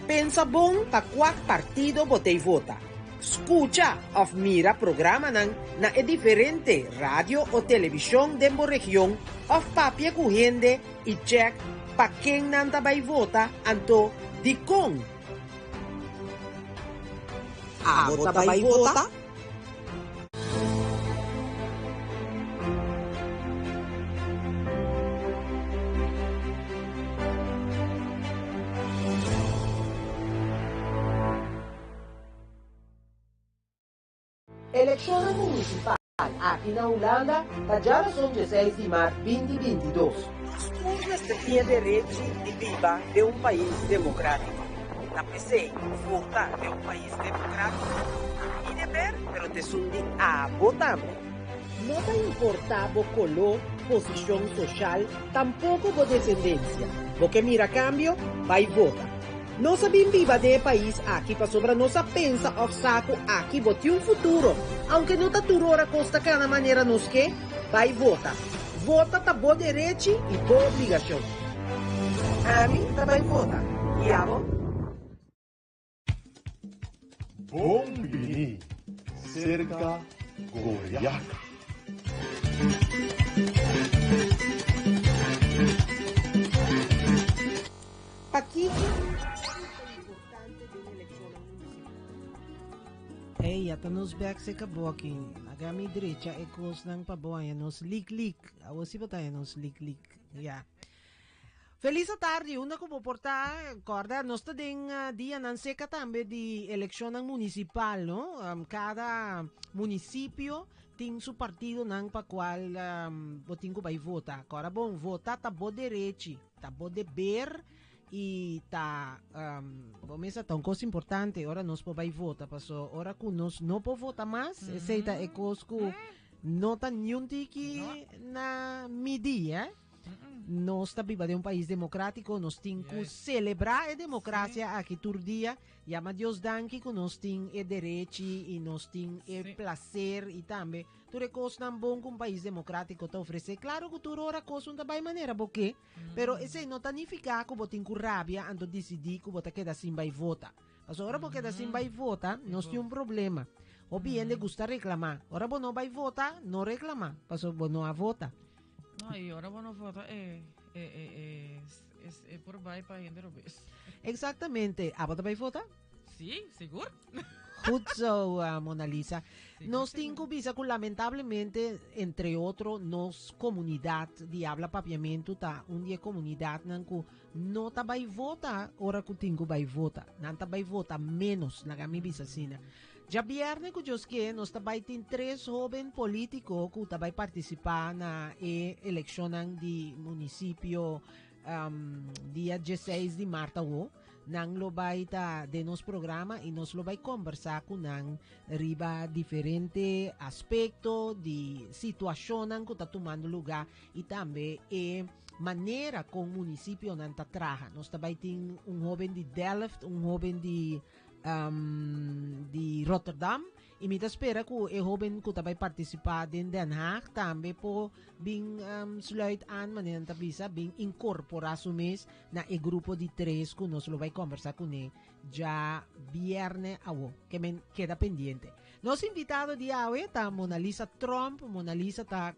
Pensa bon pa kuak partido bo tei vota. Skucha òf mira programanan na e diferente radio o televishon den bo region òf papia ku hende i chèk pa ken nan ta bai vota anto dikon. Abo ta bai vota? Elekshonnan munisipal aki na Hulanda ta djarason djeseis di mart binti 22. Nos tur mester tin e derechi di biba den un pais demokrátiko. Ta p'esei vota den un pais demokrátiko ta mi deber pero ta esun di abo tambe. No ta importá bo koló, posishon soshal, tampoko bo desendensia. Bo ke mira kambio? Bai vota. Nos a bin biba den e pais aki pasobra nos a pensa òf sa ku aki bo tin un futuro, aunke no ta tur ora kos ta kana manera nos ke, bai vota. Vota ta bo derechi i bo obligashon. Ami ta bai vota. I abo? Bon bini serka Goriaka. Pakiko ta importante den elekshonnan munisipal? Ey, ya ta nos bek seka boki. Laga mi drecha e kosnan pa bo haña nos lik lik. Awo si bo ta haña nos lik lik. Ya. Felis atardi, unda ku bo por ta. Kòrda, nos ta den dianan seka tambe di elekshonnan munisipal, no? Kada munisipio tin su partidonan pa kual bo tin ku bai vota. Kòrda bon, vota ta bo derechi. Ta bo deber y ta bo mesa ta un cos importante ora nos por bay vota paso ora cu nos no por vota mas esey ta e cos cu no ta niun tiki na midi eh nos ta biba den un pais democratico nos tin cu celebra e democracia aki tur dia. Yama Dios danki ku nos tin e derechi i nos tin e plaser i tambe tur e kosnan bon ku un pais demokratiko ta ofresé. Klaro ku tur ora kos un ta bai manera bo ke, pero esei no ta nifiká ku bo tin ku rabia anto disidí ku bo ta keda sin bai vota. Pasobra ora bo keda sin bai vota, nos tin un problema. Hopi hende gusta reklamá. Ora bo no bai vota, no reklamá, pasobra bo no a vota. No, i ora bo no vota e e e e es e por bai pa hende robes. Exactamente. Abo ta bai vota? Sí, sigur. Goed zo, Mona Lisa. Sigur, Nos tin sigur. cu bisa cu lamentablemente, entre otro, nos comunidad di habla Papiamento ta un di e comunidadnan cu no ta bai vota ora cu tin cu bai vota. Nan ta bai vota menos, laga mi bisa asina. Djabierne ku Dios ke nos ta bai tin tres hoben politiko ku ta bai partisipá na e elekshonnan di munisipio dia dieseis di mart awo. Nan lo bai ta den nos programa i nos lo bai kombersá ku nan riba diferente aspekto di situashonnan ku ta tumando lugá i tambe e manera kon munisipionan ta traha. Nos ta bai tin un hoben di Delft, un hoben di di Rotterdam. I mi ta spera ku e hoben ku ta bai partisipá den Den Haag tambe por bin sluit aan, manera nan ta bisa, bin inkorporá su mes na e grupo di tres ku nos lo bai kòmbersá kuné dja bièrnè awo. Ke men keda pendiente. Nos invitado di awe ta Monalisa Tromp. Monalisa ta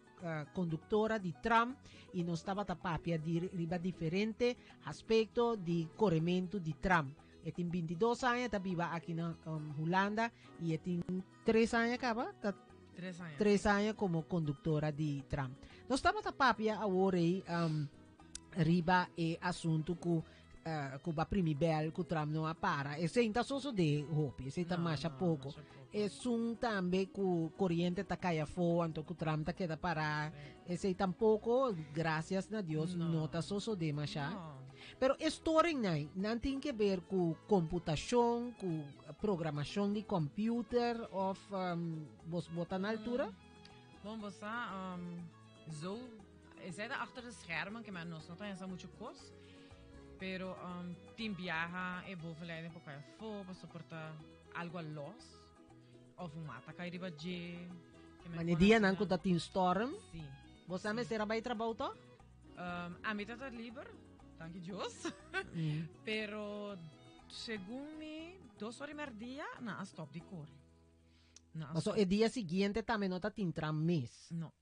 konduktora di tram i nos tabata papia di riba diferente aspekto di korementu di tram. E tin 22 aña, ta biba aki na Hulanda i e tin tres aña kaba, ta Tres aña. tres aña komo konduktora di tram. Nos tabata papia awor ei riba e asuntu ku ku ba primi bel ku tram no a para. Esei ta sosodé hopi, esei ta No, masha no, poko. masha poko. Esun tambe ku koriente ta kai afó, anto ku tram ta keda pará. Sí. Esei tampoko, grasias na Dios, No. no ta sosodé masha. No. Pero e storingnan, nan tin ke ber ku komputashon, ku programashon di computer of bos bo ta na altura? Bon, bo sa, zo, esei ta achter de schermen, ke men nos no ta hesa muchu kos, pero tin biaha e bovenleiding por kai afó, pasobra por ta algu a los, of un mata kai riba dje. Ke men Mane kon dianan asina. ku ta tin storm, Sí. bo sa Sí. mester a bai trabou tòg? Ami ta ta liber, danki Dios. Pero segun mi, dos ora y merdia nan a stop di kore. Nan a Paso stop. e dia siguiente tambe no ta tin tram mes. No.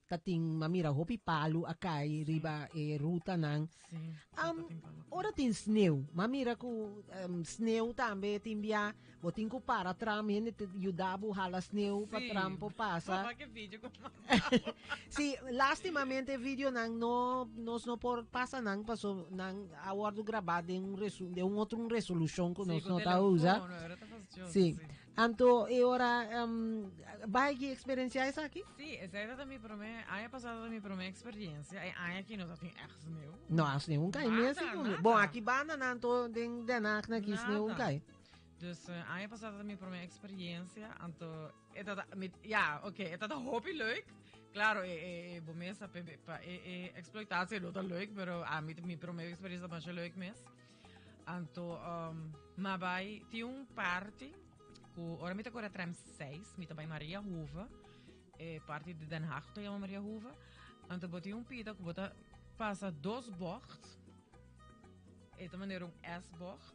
Ta tin, ma mira hopi palu a kai riba e rutanan. Sí, no ta tin palu. Ora tin sneeuw, ma mira ku sneeuw tambe tin bia, bo tin ku para tram, hende te yuda bo hala sneeuw pa tram por pasa. Papá, ke video ku mandabo. Sí, lastimamente videonan no, nos no por pasa nan, paso nan a wordo grabá den un resu, den un otro un resolushon ku Sí, nos ku no ta usa. telefoon, ora ta fastioso, Sí. sí. Anto e ora, bai ki eksperensiá esaki? Sí, esei ta mi promé, aña pasado ta mi promé eksperensia, e aña aki no ta tin ègt sneeuw. No, a sneeuw un kai mes, Nada, sí, nada. Bon, aki banda nan to den Den Haag na ki sneeuw un Nada. kai. Dus aña pasado ta mi promé eksperensia, anto e tata, mi, ja, oké, e tata hopi leuk. Claro, e, e, e bo mes pa, pa e, e exploitatie no ta leuk, pero a mi, mi promé eksperensia ta masha leuk mes. Anto, um, ma bai, tin un parti ku ora mi ta kore tram 6, mi ta bai Maria Hoeve, e parti di Den Haag ta yama Maria Hoeve. Anto bo tin un pita ku bo ta pasa dos bocht, e ta manera un S-bocht.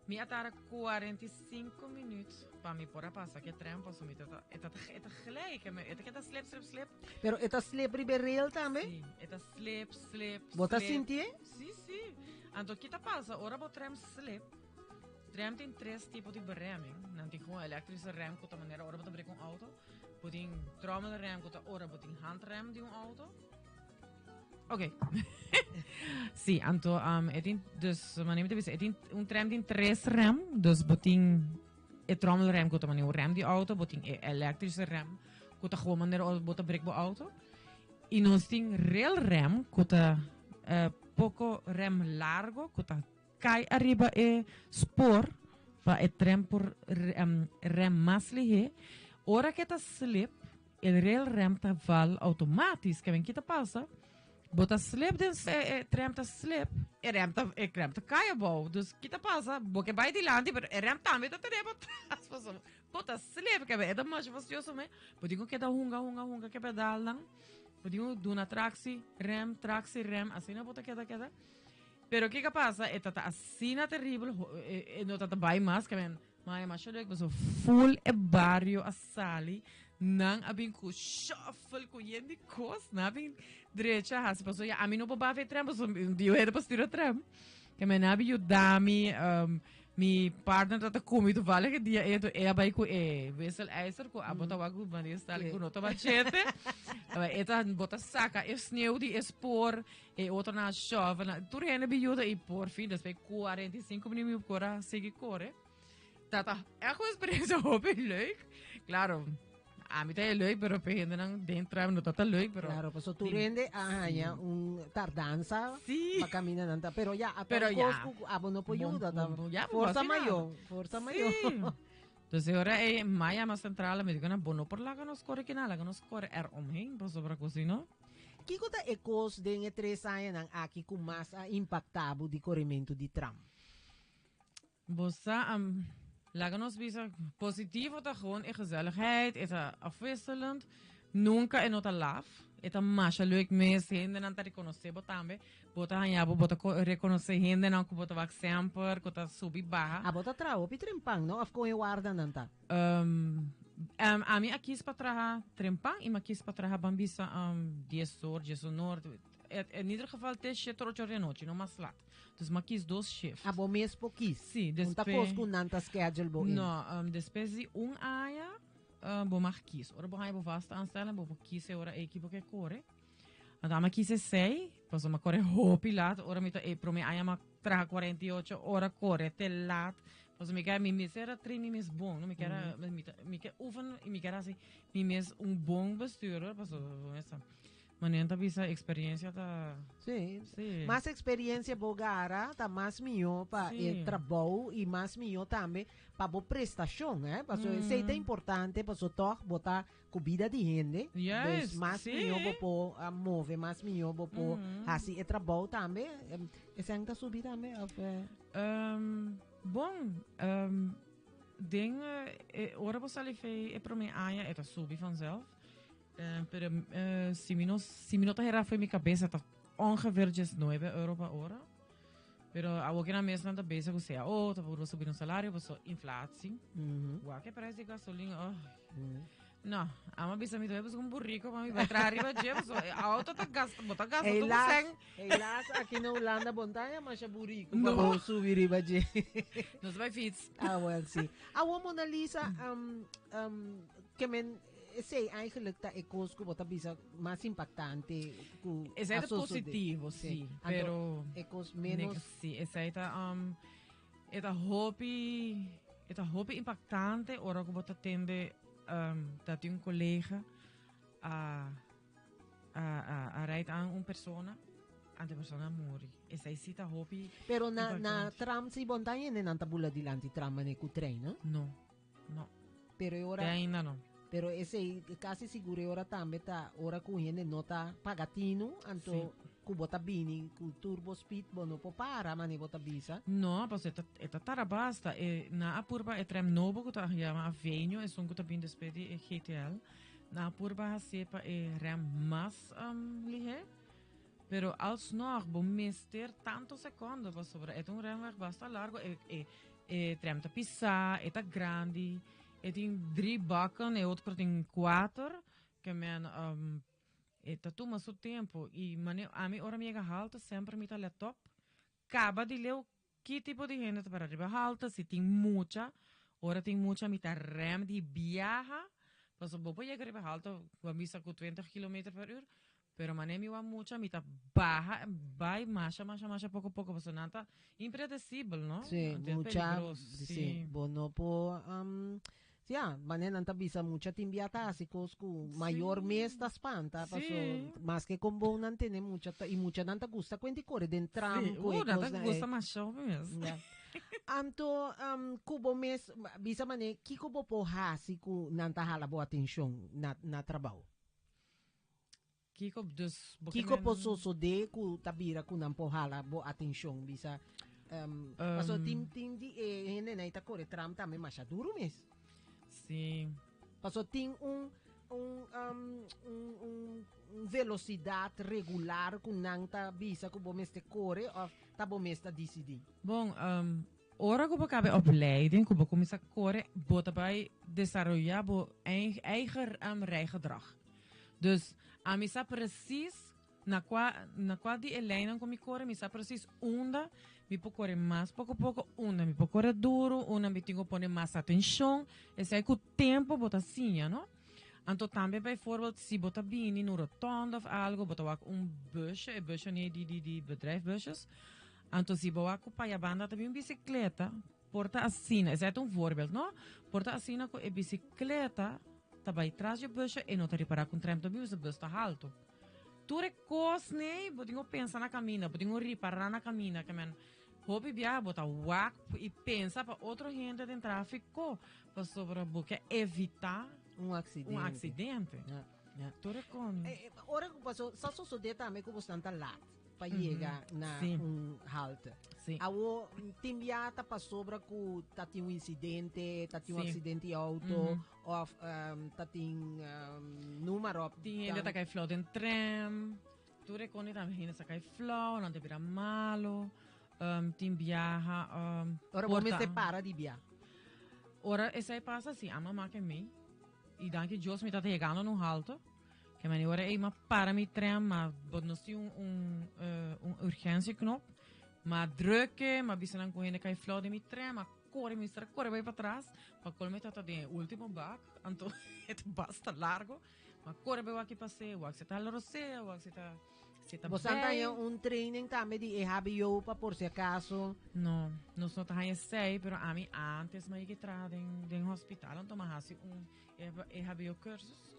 Mi a tarda 45 minuut pa mi por a pasa ke tram, paso mi ta, e ta, e ta gelijk, e ta keda slip, slip, slip. Pero e ta slip riba e rail tambe? Sí, e ta slip, slip, Bo ta slip. sintié? Sí, sí. Anto ki ta pasa ora bo tram slip? Tram tin tres tipo di beremming. Nan tin gewoon elektrische rem ku ta manera ora bo ta brek un auto. Bo tin trommelrem ku ta ora bo tin handrem di un auto. Oké. Sí, anto um, e tin, dus wanneer mi ta bisa, e tin, un tram tin tres rem, dus bo tin e trommelrem ku ta manera un rem di auto, bo tin e elektrische rem ku ta gewoon manera ora bo ta brek bo auto. I nos tin railrem ku ta eh, poko rem largo ku ta kai ariba e spoor pa e tram por em, rem mas lihé. Ora ke ta slip, e railrem ta val automatisch. Ke men ki ta pasa? Bo ta slip den e, e tram ta slip, e rem ta e rem ta kai abou. Dus ki ta pasa? Bo ke bai dilanti, pero e rem tambe ta tene bo atras. Pasobra bo ta slip, ke men e ta masha fastioso me. Bo tin ku keda hunga, hunga, hunga ke pedalnan. Bo tin ku duna tractie, rem, tractie, rem. Asina bo ta keda, keda. Pero kiko a pasa? E ta ta asina teribel, e, e no ta ta bai mas, ke men Maya masha leuk, paso full e bario a sali, nan a bin ku shuffle, ku yen di kos, nan a bin drecha hasi, paso ya ami no por bafa e tram, paso dio hende pa stuur e tram. Ke men nan a bin yuda mi, mi partner ta ta kumi toevallig e dia ei, e a bai ku e wisselijzer, ku abo ta wak ku manera sali ku no ta machete. E ta bo ta saka e sneeuw di e spoor, E otro nan a shovel, nan, tur hende bi yuda y por fin despues 45 minuut mi por a sigui core. Ta ta echt un experiencia hopi leuk. Claro, a mi ta e leuk, pero pe hendenan den tram no ta ta leuk, pero Claro, paso tur Di- hende a haña un tardanza Sí. pa camina nan ta. Pero ya, a Pero tal ya. cos cu abo no por Bon, yuda, ta bon, bon, ya, forza bo asina. mayor, forza mayor. Sí. Dus e ora ei m'a yama centrale, mi digo, bo no por laga nos core kina, laga nos core er omheen, pasobra cu si no. Kiko ta e kos den e tres añanan aki ku mas a impaktá bo di korementu di tram? Bo sa, Laga nos bisa, positivo ta gewoon e gezelligheid, e ta afwisselend. Nunca e no ta laf. E ta masha leuk mes, hendenan ta reconoce bo tambe. Bo ta haña bo, bo ta reconoce hendenan cu bo ta wak semper, cu ta subi baha. Ah, bo ta traha hopi trempan, no? Of con e wardanan ta? Ami a kies pa traha trempan y mi a kies pa traha ban bisa dies or, dies un or. In ieder geval te shete or ocho or di anochi, no mas lat. Dus m'a kies dos shift. Abo mes por kies? Sí, Un ta despe- kos ku nan ta schedule bo in? No, despues di un aña bo mag kies. Ora bo haña bo vaste aanstelling, bo por kies e ora ei ki bo ke kore. Anto ami a kies esei, pasobra m'a kore hopi lat. Ora mi ta e prome aña m'a traha 48 ora kore te lat. Pasobra mi ke mi mester a train mi mes bon, no? Mi kier a mi ta mi ke oefen i mi kier hasi mi mes un bon bestuurder, pasobra bo mes sa. Manera ta bisa experiencia ta. Sí. Sí. Mas experiencia bo gara, ta mas mihó pa e trabou i mas mihó tambe pa bo prestacion, eh. Paso esei ta importante, paso tog bo ta cu bida di hende. Juist, Dus mas sí. mihó bo por a move, mas mihó bo por haci e trabou tambe. Esei ta subi tambe of eh? Bon, den e ora bo sali fei e prome aña e ta subi vanzelf. Pero si mi no, si mi no ta hera fo'i mi cabeza ta ongeveer diesnuebe euro pa ora. Pero awor ki nan mes nan ta bezig cu cao, ta purba subi nos salario paso inflatie. Wak e prijs di gasolin, oh. No, amo bisa mi ta busca un burrico pa mi bai traha riba dje paso e auto ta gasta, bo ta gasta tur Helaas, cen. helaas aki na Hulanda bo no ta haña masha burrico pa No. bo subi riba dje. Nos bai fiets. Ah, wel si. Awor Mona Lisa, ke men Esei eigenlijk ta e kos ku bo ta bisa mas impaktante ku Esei a ta sosode. positivo, sí, Anto, pero e kos menos Sí, esei ta e ta hopi e ta hopi impaktante ora ku bo ta tende dat un kolega a a a a rijdt aan un persona anto e persona a muri. Esei sí ta hopi Pero na na impaktante. tram si bo no ta hende nan ta bula dilanti tram mane ku trein, no? No. No. Pero e ora. Te ainda no. Pero esei casi sigur e ora tambe ta ora cu hende no ta paga tinu, anto Sí. cu bo ta bini cu turbo speed bo no por para mane bo ta bisa. No, pasobra e ta, e ta tara basta. E, nan a purba e tram nobo cu ta yama Avenio, esun cu ta bini despues di e GTL. Nan a purba hacié pa e rem mas lihé. Pero alsnog bo mester tanto secondo pasobra e ta un remweg basta largo, e, e, e tram ta pisa, e ta grandi, e tin drie bakken, e otro tin kuater, ke men e ta tuma su tempo. I mane ami ora mi yega halte semper mi ta let op, kaba di leu ki tipo di hende ta para riba halte, si tin mucha, ora tin mucha mi ta rem di biaha, pasobra bo por yega riba halte, bo a bisa ku twintig kilometer per uur, Pero mane mi wak mucha mi ta baha bai masha masha masha poco poco pasobra nan ta impredecibel no. Sí, Anto e mucha, peligroso, sí, sí. bo no por, ya, mane nan ta bisa mucha tin bia ta haci cos cu mayor mes ta spanta, paso maske con bon nan tene mucha ta, y muchanan ta gusta cuenti core den tram Sí, cu e nan ta cosnan gusta ey. masha hopi mes. Ya. Anto, cu bo mes, bisa mane, kico bo por haci cu nan ta hala bo atencion na, na trabao? Kiko dus bo ke Kiko men. por sosodé ku ta bira ku nan por hala bo atenshon? Bisa, pasobra tin tin di e hendenan ei ta kore tram tambe masha duru mes. Sí. Pasobra tin un un un un un velosidat regular ku nan ta bisa ku bo mester kore òf ta bo mes ta disidí? Bon, ora ku bo kaba e opleiding, ku bo kuminsá kore, bo ta bai desaroyá bo eigen rijgedrag. Dus, ami sa precies na cua, na cua di e lijnnan cu mi core, mi sa precies unda mi por core mas poco poco, unda mi por core duro, unda mi tin cu pone mas atencion. Esey cu tempo bo ta siña, no? Anto tambe bijvoorbeeld si bo ta bini na un rotonde of algo, bo ta wak un busje, e busje ni di, di, di bedrijfbusjes. Anto si bo wak cu pa ya banda ta bin un bicicleta, Por ta asina, esei ta un voorbeeld, no? Por ta asina ku e bisikleta ta bai tras dje busje e no ta ripará ku un tram ta bin, e bus ta haltu. Tur e kosnan bo tin ku pensa na kaminda, bo tin ku ripará na kaminda, ke men hopi biaha bo ta wak i pensa pa otro hende den tráfiko pasobra bo ke evitá Un aksidente. un aksidente. Ja, ja. Tur e kon. Ora ku pasó, sa sosodé tambe ku bosnan ta lat. pa yega na un halte. Awo tin bia ta pasobra ku ta tin un insidente, ta tin un aksidente di outo, òf ta tin numero op. Tin hende ta kai flou den tram, tur e koni tambe hende sa kai flou, nan ta bira malo, tin biaha. Ora bo mester para di bia. Ora esei pasa si, ama make mi. I danki Dios mi ta yegando na un halte. Ke mani ora ei m'a para mi tren, ma bo nos tin un un un urgentieknop. M'a drukke, m'a bisa nan ku hende kai flou den mi tren, m'a kore, mi mester a kore bai patras, pa kol mi tabata den e ultimo bak, anto e ta basta largo. M'a kore bai wak ki pas'é, wak si ta hala rosea, wak si ta si ta Bo san ta bei. haña un training tambe di EHBO pa por si acaso? No, nos no ta haña esei, pero ami antes m'a yega traha den den hospital, anto m'a hasi un EHBO cursus.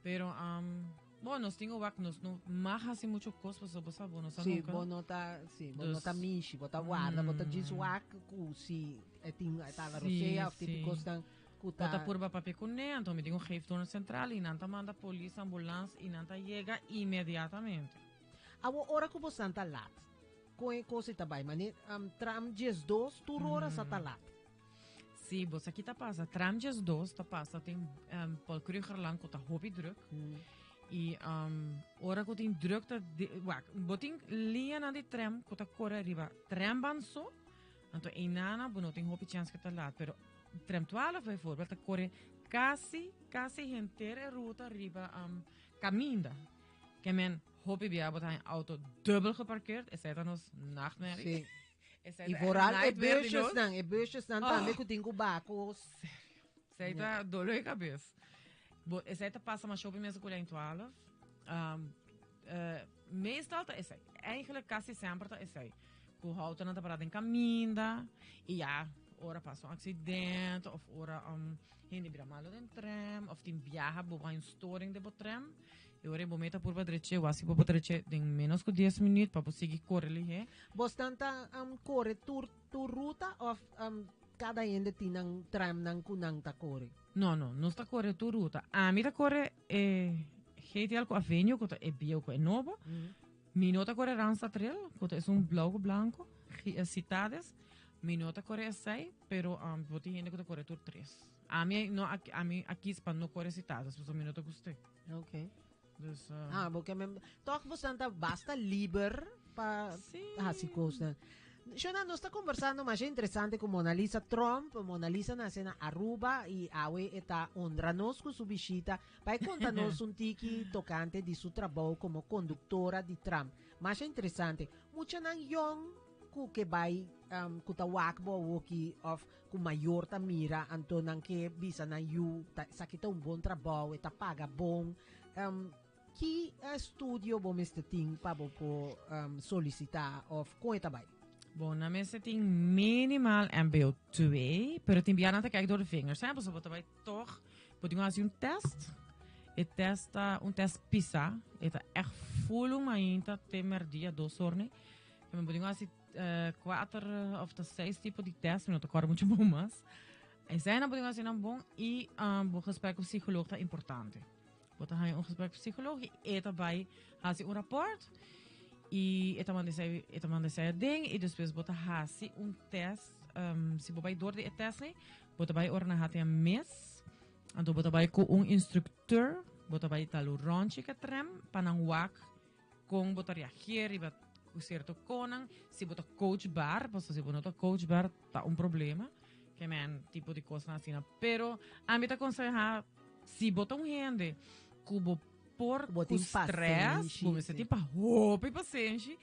Pero, um, bon, nos tin wak, nos no mag hasi mucho kos, pasobra bo sa, bo no sa Sí, nunca. bo no ta, sí, bo no Dus- ta mishi, bo ta warda, bo ta djis wak ku si e tin e ta la Sí, rosea of sí. tipo kosnan ku Bo ta ta. purba papia kuné, anto mi tin un geeftoren central i nan ta manda polis, ambulans i nan ta yega inmediatamente. Awo ora ku bosan ta lat, kon e kos ei ta bai? Mane, um, tram 12 tur ora sa ta lat. Sí, bo sa ki ta pasa. Tram 12 ta pasa tin um, Paul Krugerlaan ku ta hopi druk. I um, ora ku tin druk ta di, wak, bo tin liñanan di tram ku ta kore riba trambaan so. Anto einana bo no tin hopi chance ku ta laat, pero tram 12 bijvoorbeeld ta kore kasi kasi henter e ruta riba um, kaminda. Ke men hopi bia bo ta haña auto dubbel geparkeerd, esei ta nos nachtmerrie. Sí. Esei I ta vooral e nightmare di nos. busjesnan, e busjesnan Oh. tambe ku tin ku bako. Esei ta dolor di kabes. Bo, esei ta pasa mas hopi mesa ku lijn 12. Um, eh, meestal ta esei. Eigenlijk kasi semper ta esei. Ku autonan ta pará den kaminda. I ya, ora pasa un aksidente of ora um, hende bira malo den tram of tin biaha bo haña un storing den bo tram. E ora bo meta purba dreche, wasi bo por dreche den menos ku 10 minuut pa bo sigui kore lihé. Bosnan ta um, kore tur tur ruta of um, kada hende tin nan tramnan ku nan ta kore? No, no, nos ta kore tur ruta. Ami ta kore e GTL ku Avenue, ku ta e bieu ku e nobo. Mi no ta kore Randstad Rail, ku ta esun blauw ku blanko, Citades. Mi no ta kore esei, pero um, bo tin hende ku ta kore tur tres. Ami no ami a kies pa no kore Citades, pasobra mi no ta gust'é. Ok. Dus, Ah, bo ke men, toch bo ta basta liber pa Sí. hasi cosnan. Shona, nos ta conversando mas interesante cu Mona Lisa Tromp. Mona Lisa nace na Aruba y awe e ta honra nos cu su bishita pa e conta nos un tiki tocante di su trabou como conductora di tram. Mas interesante. Muchanan yong ku ke bai um, ku ta wak bo awoki of ku mayor ta mira anto nan ke bisa nan yu ta esaki ta un bon trabou e ta paga bon um, ki estudio bo mester tin pa bo por um, solicita of kon e ta bai? Bon, nan mester tin minimaal MBO 2, pero tin bia nan ta kijk door de vingers, hè? Pasobra bo ta bai toch, bo tin ku hasi un test. E test ta un test pisa, e ta echt full un mainta te merdia dos or ne. Bo tin ku hasi Cuater of ta seis tipo di test, mi no ta acorda mucho bon mas. Esei nan bo tin haci nan bon y um, bo gesprek cu psicoloog ta importante. Bo ta haña un gesprek cu psicoloog y e ta bay haci un rapport y e ta manda esei, e ta manda esei aden y despues bo ta haci un test, um, si bo bay door di e test ei, bo ta bay ora nan hati a mes, anto bo ta bay cu un instructeur, bo ta bay tal un rondje cu e tram pa nan wak Kon bo ta reageer riba cierto konan, si bo ta coachbaar, pasobra si bo no ta coachbaar ta un problema, ke men tipo di kosnan asina. Pero ami ta aconseha si bo ta un hende ku bo por Bo ku tin stress, pasenshi, bo mester sí. tin pa hopi pasenshi,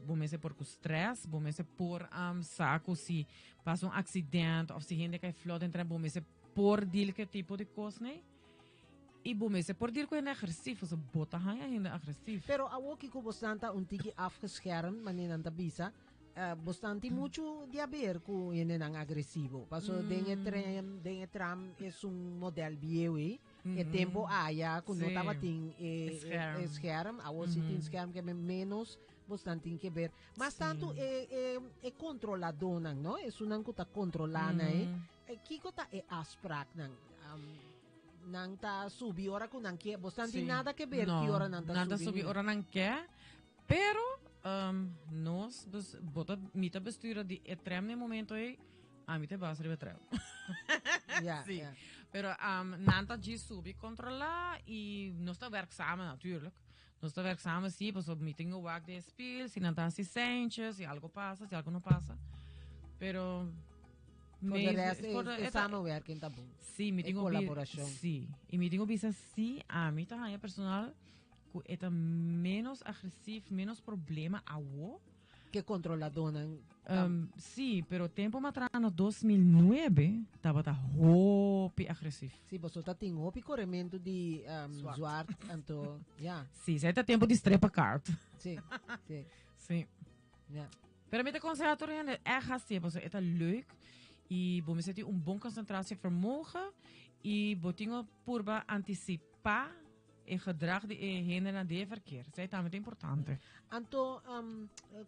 bo mester por ku stress, bo mester por sa ku si pasa un accident of si hende kai flot den tren, bo mester por deal ku e tipo di kosnan. I bo mester por deal ku hende agresivo, so bo ta haña hende agresivo. Pero awor kiko bosnan ta un tiki afgeschermd, manera nan ta bisa, bosnan tin muchu di haber ku hendenan agresivo. Paso den e tren, den e tram esun model bieu ei, e tempo aya ku no tabatin e e scherm, awor si tin scherm ke men menos bosnan tin ke ber. Mas tantu e e e kontroladónan, no, esunnan ku ta kontrolá nan ei, kiko ta e afspraaknan? Nan ta subi ora ku nan ke. Bos nan tin Sí. nada ke ber No, ki ora nan ta nan ta subi. subi ora nan ke. Pero Nos, bes, bo ta, mi ta bestuurder di e tram na e momento ei, ami ta e bas riba e tram. Ja, Sí. ja. Pero nan ta djis subi controla y nos ta werk samen natuurlijk. Nos ta werk samen sí, pasobra mi tin wak den e spiel, si nan ta hasi seintjes, si algo pasa, si algo no pasa. Pero Voor de rest, voor de- e e ta- samenwerking ta bon. Sí, mi E tin ku colaboracion. Sí, y mi tin ku bisa sí, ami ta haña personal ku e ta menos agresief, menos problema awo. Ke kontroladónan ta. Sí, pero tempo matrá na 2009 tabata hopi agresief. Sí, boso ta tin hopi korementu di zwart, anto ya. Sí, esei ta tempo di strepakaart. Sí, sí. Sí. Ya. Pero mi ta konsehá tur hende ègt hasié pasobra e ta leuk i bo mester tin un bon konsentrasievermogen i bo tin ku purba antisipá E gedrag di e hendenan den e verkeer. Esei tambe ta importante. Anto,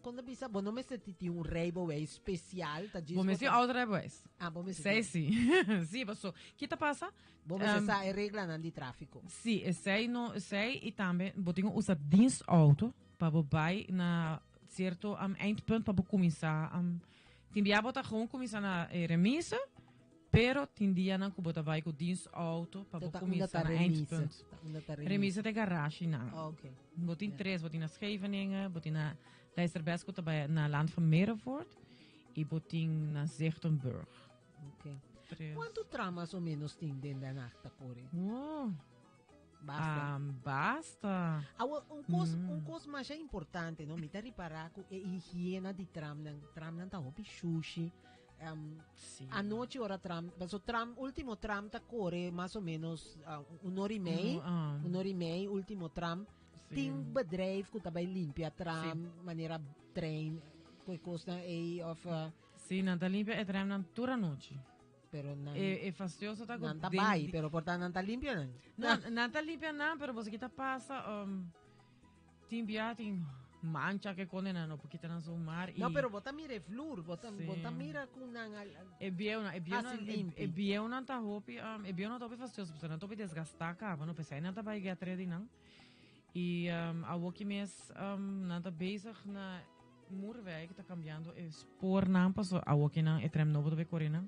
kon ta bisa, bo no mester ti tin un rijbewijs special, ta djis Bo mester bo ta- auto rijbewijs. Ah, bo mester Esei tin. si. Si, paso, ki ta pasa? Bo mester sa e reglanan di tráfiko. Si, esei no, esei i tambe bo tin ku usa dienstauto pa bo bai na sierto eindpunt pa bo kuminsá. Tin bia bo ta gewoon kuminsá na e remise, Pero tin dianan ku bo ta bai ku dienstauto pa bo Ta unda kuminsá ta na remise? eindpunt. Ta unda ta remise? Remise ta e garashinan. Oh, ok. Bo tin Ja. tres, bo tin na Scheveningen, bo tin na Lijsterbes ku ta bai na Land van Merevoort i bo tin na Zichtenburg. Ok. Tres. Kuantu tram mas o menos tin den Den Haag ta kore? Oh, Basta. ah, basta. Awo, un kos, un kos masha importante, no? Mi ta ripará ku e higiena di tramnan, tramnan ta hopi shushi. Sí. Anochi ora tram, paso tram, último tram ta kore mas o menos un ora i mei, un ora i mei, último tram. Sí. Tin bedrijf ku ta bai limpia tram, manera trein, ku e kosnan ei, of Sí, nan ta limpia e tramnan tur anochi. Pero nan, E, e fastioso ta ku nan ta den bai, di- pero por ta nan ta limpia nan. No, nan ta limpia nan, pero boso kita pasa, tin bia tin mancha ke kone nan no por kita nan zomaar. No, pero bo ta mira e vloer, bo ta, bo ta Sí. mira ku nan al, al- E bieunan, e bieunan, Hasi e, limpi. e bieunan ta hopi, e bieunan ta hopi fastioso, pasobra nan ta hopi desgastá kaba, no, p'esei nan ta bai get ready nan. I awoki mes nan ta bezig na Moerwijk, ta kambiando e spoornan, pasobra awoki nan e tram nobo ta bai kore nan.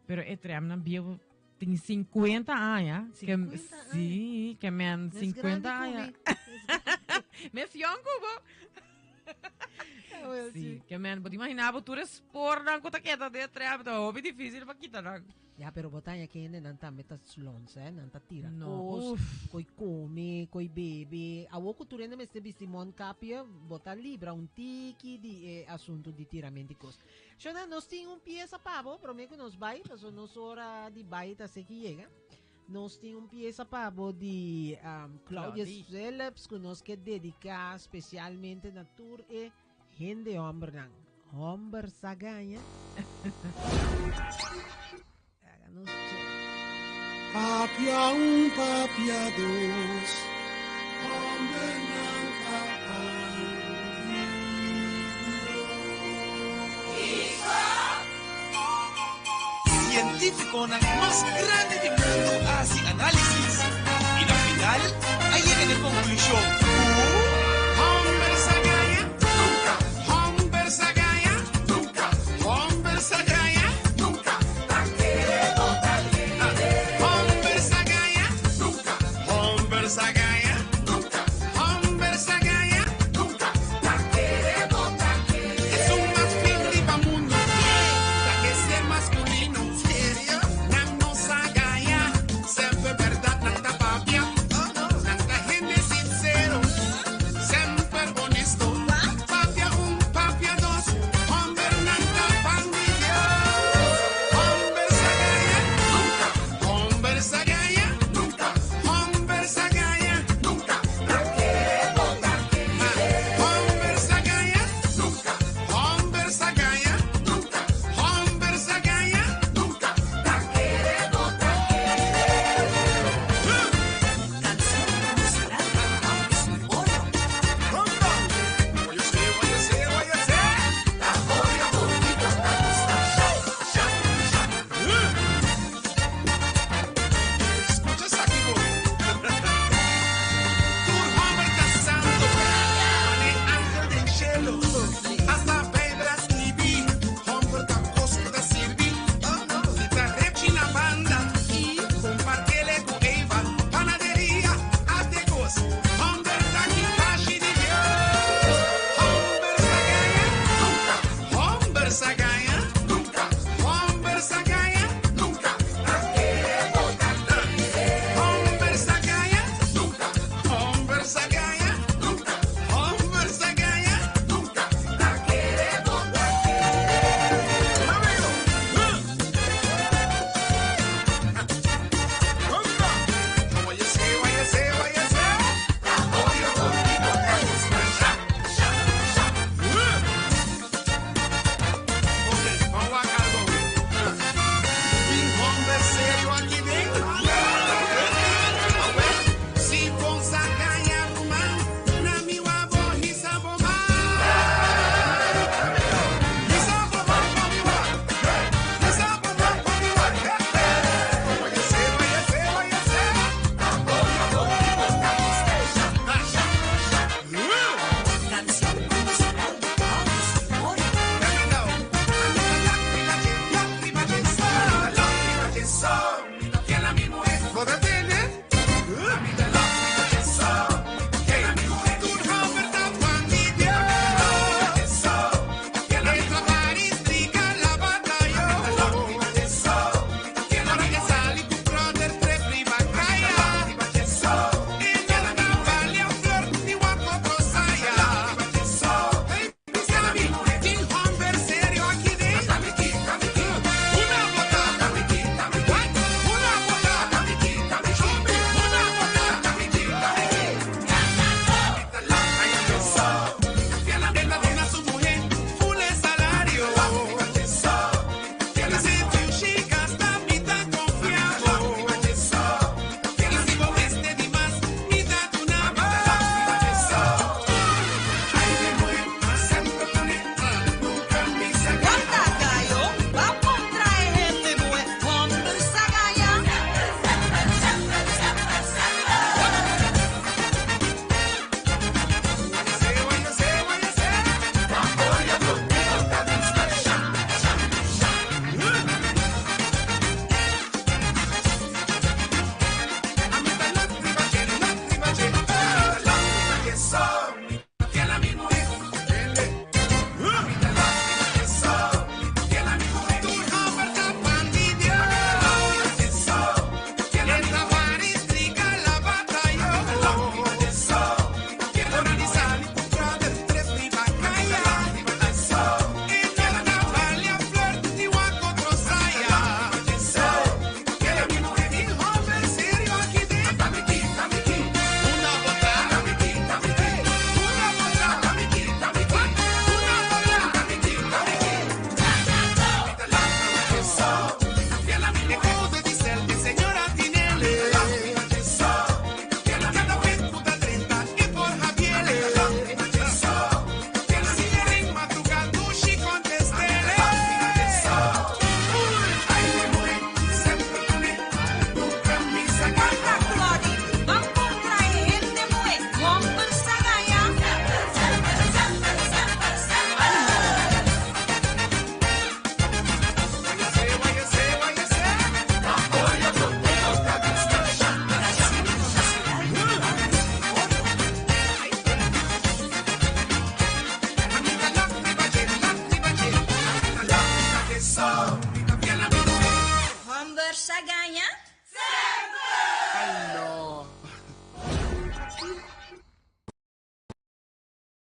Pero e tramnan bieu tin 50 aña. Ke, 50 aña? Sí, ke men Mes 50 grandi ku aña. mi. Mes grandi. Mes yong ku bo. Ah, wel, Sí, sí. ke men, bo ta imagina bo tur e spoornan ku ta keda den e tram, ta hopi difícil pa kita nan. Ya, pero bo ta haña ke hendenan tambe ta slons, eh? Nan ta tira No, kos, uf. koi kome, koi bebe. Awor ku tur hende mester bisti mondkapje, bo ta libra un tiki di e asuntu di tiramento di kos. Shona, nos tin un piesa pa bo, promé ku nos bai, pasobra nos ora di bai ta seki yega. Nos tin un piesa pa bo di Claudius Claudie. Phillips ku nos ke dediká spesialmente na tur e hende hòmbernan. Hòmber sa gaña. Laga nos check. Papia un, papia dos, hòmbernan ta Sientífikonan mas grandi di mundu a hasi análisis i na final a yega na e konklushon ku. Hòmber sa gaña? Nunka! Hòmber sa gaña? Nunka! Hòmber sa gaña? Nunka! Ta kere bo ta kere. Hòmber sa gaña? Nunka! Hòmber sa gaña? Nunka! Hòmber sa gaña? Nunka! Ta kere bo ta kere. Esun mas fiel riba mundu ta ke ser maskulino. Serio? Nan no sa gaña. Semper bèrdat nan ta papia. Nan ta hende sinsero.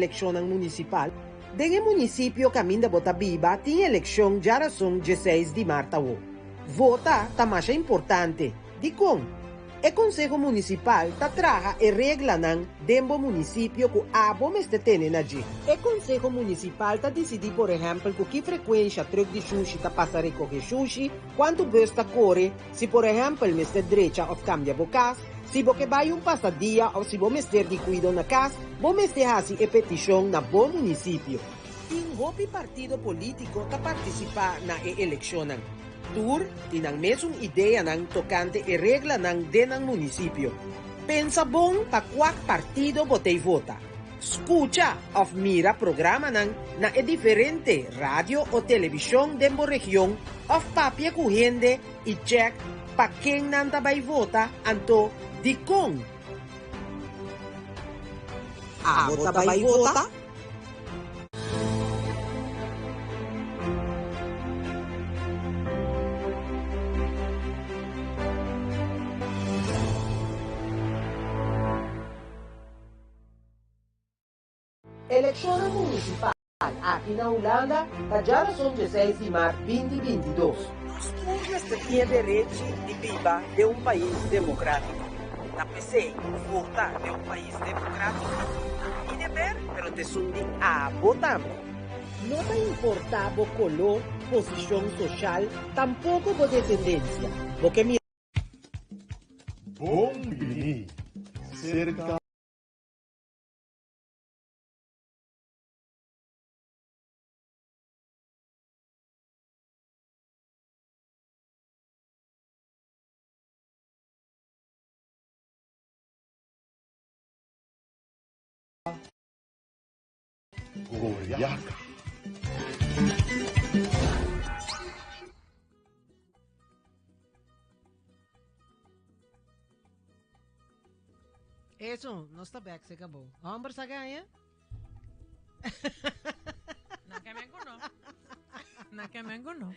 elekshonnan munisipal? Den e munisipio kaminda bo ta biba tin elekshon djarason djeseis di mart awo. Vota ta masha importante. Dikon? E konseho munisipal ta traha e reglanan den bo munisipio ku abo mester tene na dje. E konseho munisipal ta disidí por ehèmpel ku ki frekuensha trùk di shushi ta pasa rekohé shushi, kuantu bùs ta kore, si por ehèmpel mester drecha òf kambia bo kas, si bo ke bai un pasadia òf si bo mester di kuido na kas, bo mester hasi e petishon na bo munisipio. Tin hopi partido polítiko ta partisipá na e elekshonnan. Tur tin nan mesun ideanan tokante e reglanan den nan munisipio. Pensa bon pa kuak partido bo tei vota. Skucha òf mira programanan na e diferente radio o televishon den bo region òf papia ku hende i chèk pa ken nan ta bai vota anto dikon. Abo ta bai vota? Elekshonnan munisipal aki na Hulanda ta djarason djeseis di mart binti 22. Nos tur mester tin e derechi di biba den un pais demokratiko. Ta p'esei vota den un pais demokratiko ta mi deber pero t'esun di abo tambe. No ta importa bo koló, posishon soshal, tampoko bo desendensia. Bo ke mira. Bon bini serka. Goriaka. Eso, nos ta back, se acabó. Hombre sa ganha? Na que mengo no. Na que mengo no.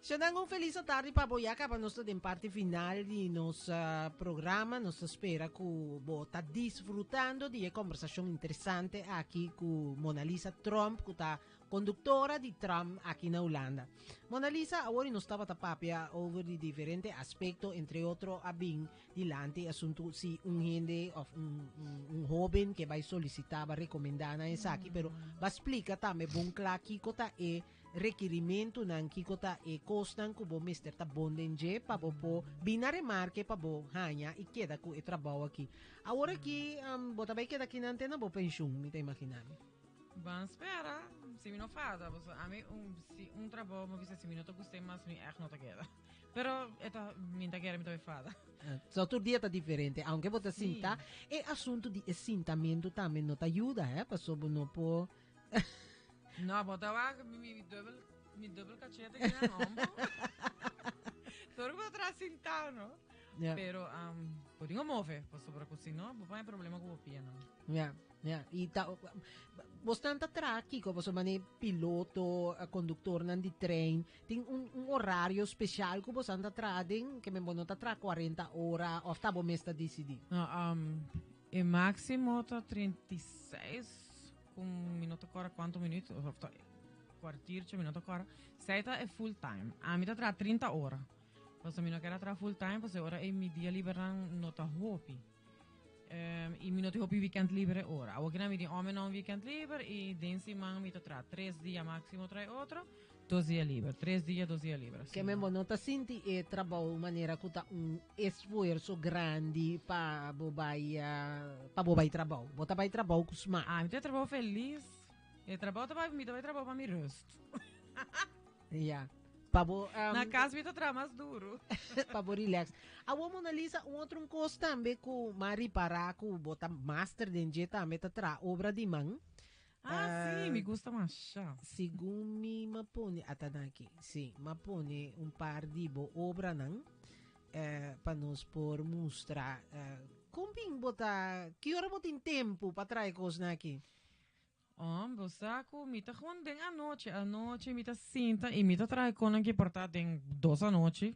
Shonan un feliz tarde pa bo ya caba nos ta den parte final di nos uh, programa. Nos ta spera ku bo ta disfrutando di e conversacion interesante aki ku Mona Lisa Tromp ku ta Conductora di tram aki na Hulanda. Mona Lisa, awor y nos tabata papia over di diferente aspecto, entre otro a bin dilanti e asunto si un hende of un, un, un hoben ke bai solicita, ba recomenda na esaki, pero ba splica tambe bon cla kico ta e requirimentonan, kico ta e cosnan cu bo mester ta bon den dje pa bo por bin na remarke pa bo haña y keda cu e trabou aki. Awor aki, um, bo ta bai keda akinan te na bo pensioen, mi ta imagina mi. Ban spera, si mi no fada, pasobra ami un, si un trabou mi bisa si mi no ta gust'é mas mi ègt no ta keda. Pero e ta, mi ta kere mi ta bai fada. So tur dia ta diferente, aunke bo ta Sí. sinta, e asuntu di e sintamentu tambe no ta yuda, hè, pasobra bo no por. No, bo ta wak mi, mi dubbel, mi dubbel kachete ki nan hombo. Tur ku bo ta traha sintá, no? Ja. Pero, um, bo tin ku move, pasobra ku si no, bo por haña problema ku bo pianan. Ja. Ja, y ta, bosnan ta traha kiko? Boso mane piloto, conductornan di trein, tin un, un horario special ku bosan ta traha den? Ke men bo no ta traha 40 ora of ta bo mes ta dicidi? No, um, e maximo ta 36 ku mi no ta kora kuantu minuut, of ta kwartiertje, mi no ta kora. Zij ta e full time. Ami ta traha 30 ora. Pasobra mi no kier a traha full time, pasobra e ora ei mi dia libernan no ta hopi. Um, y mi no tin hopi weekend liber e ora. Awor kina mi tin ome no un weekend liber y den siman mi ta tra tres dia maximo trae otro, dos dia liber. Tres dia, dos dia liber. Ke men bo no ta sinti e trabou manera ku ta un esfuerso grandi pa bo bai pa bo bai trabou. Bo ta bai trabou ku smak. Ah, mi ta trabou feliz. E trabou ta bai, mi ta bai trabou pa mi rust. Ja. Pa bo, um, Na cas mi ta traha mas duro. pa bo relax. Awor Mona Lisa, un otro un cos tambe cu m'a ripara cu bo ta master den dje tambe ta traha obra di man. Ah, sí, mi gusta masha. Segun mi m'a pone, ata nan aki, sí, m'a pone un par di bo obranan eh, pa nos por mustra. Eh, con bin bo ta, ki ora bo tin tempo pa traha e cosnan aki? Om, bo sa ku mi ta gewoon den anochi, anochi mi ta sinta i mi ta traha konan ki por ta den dos anochi,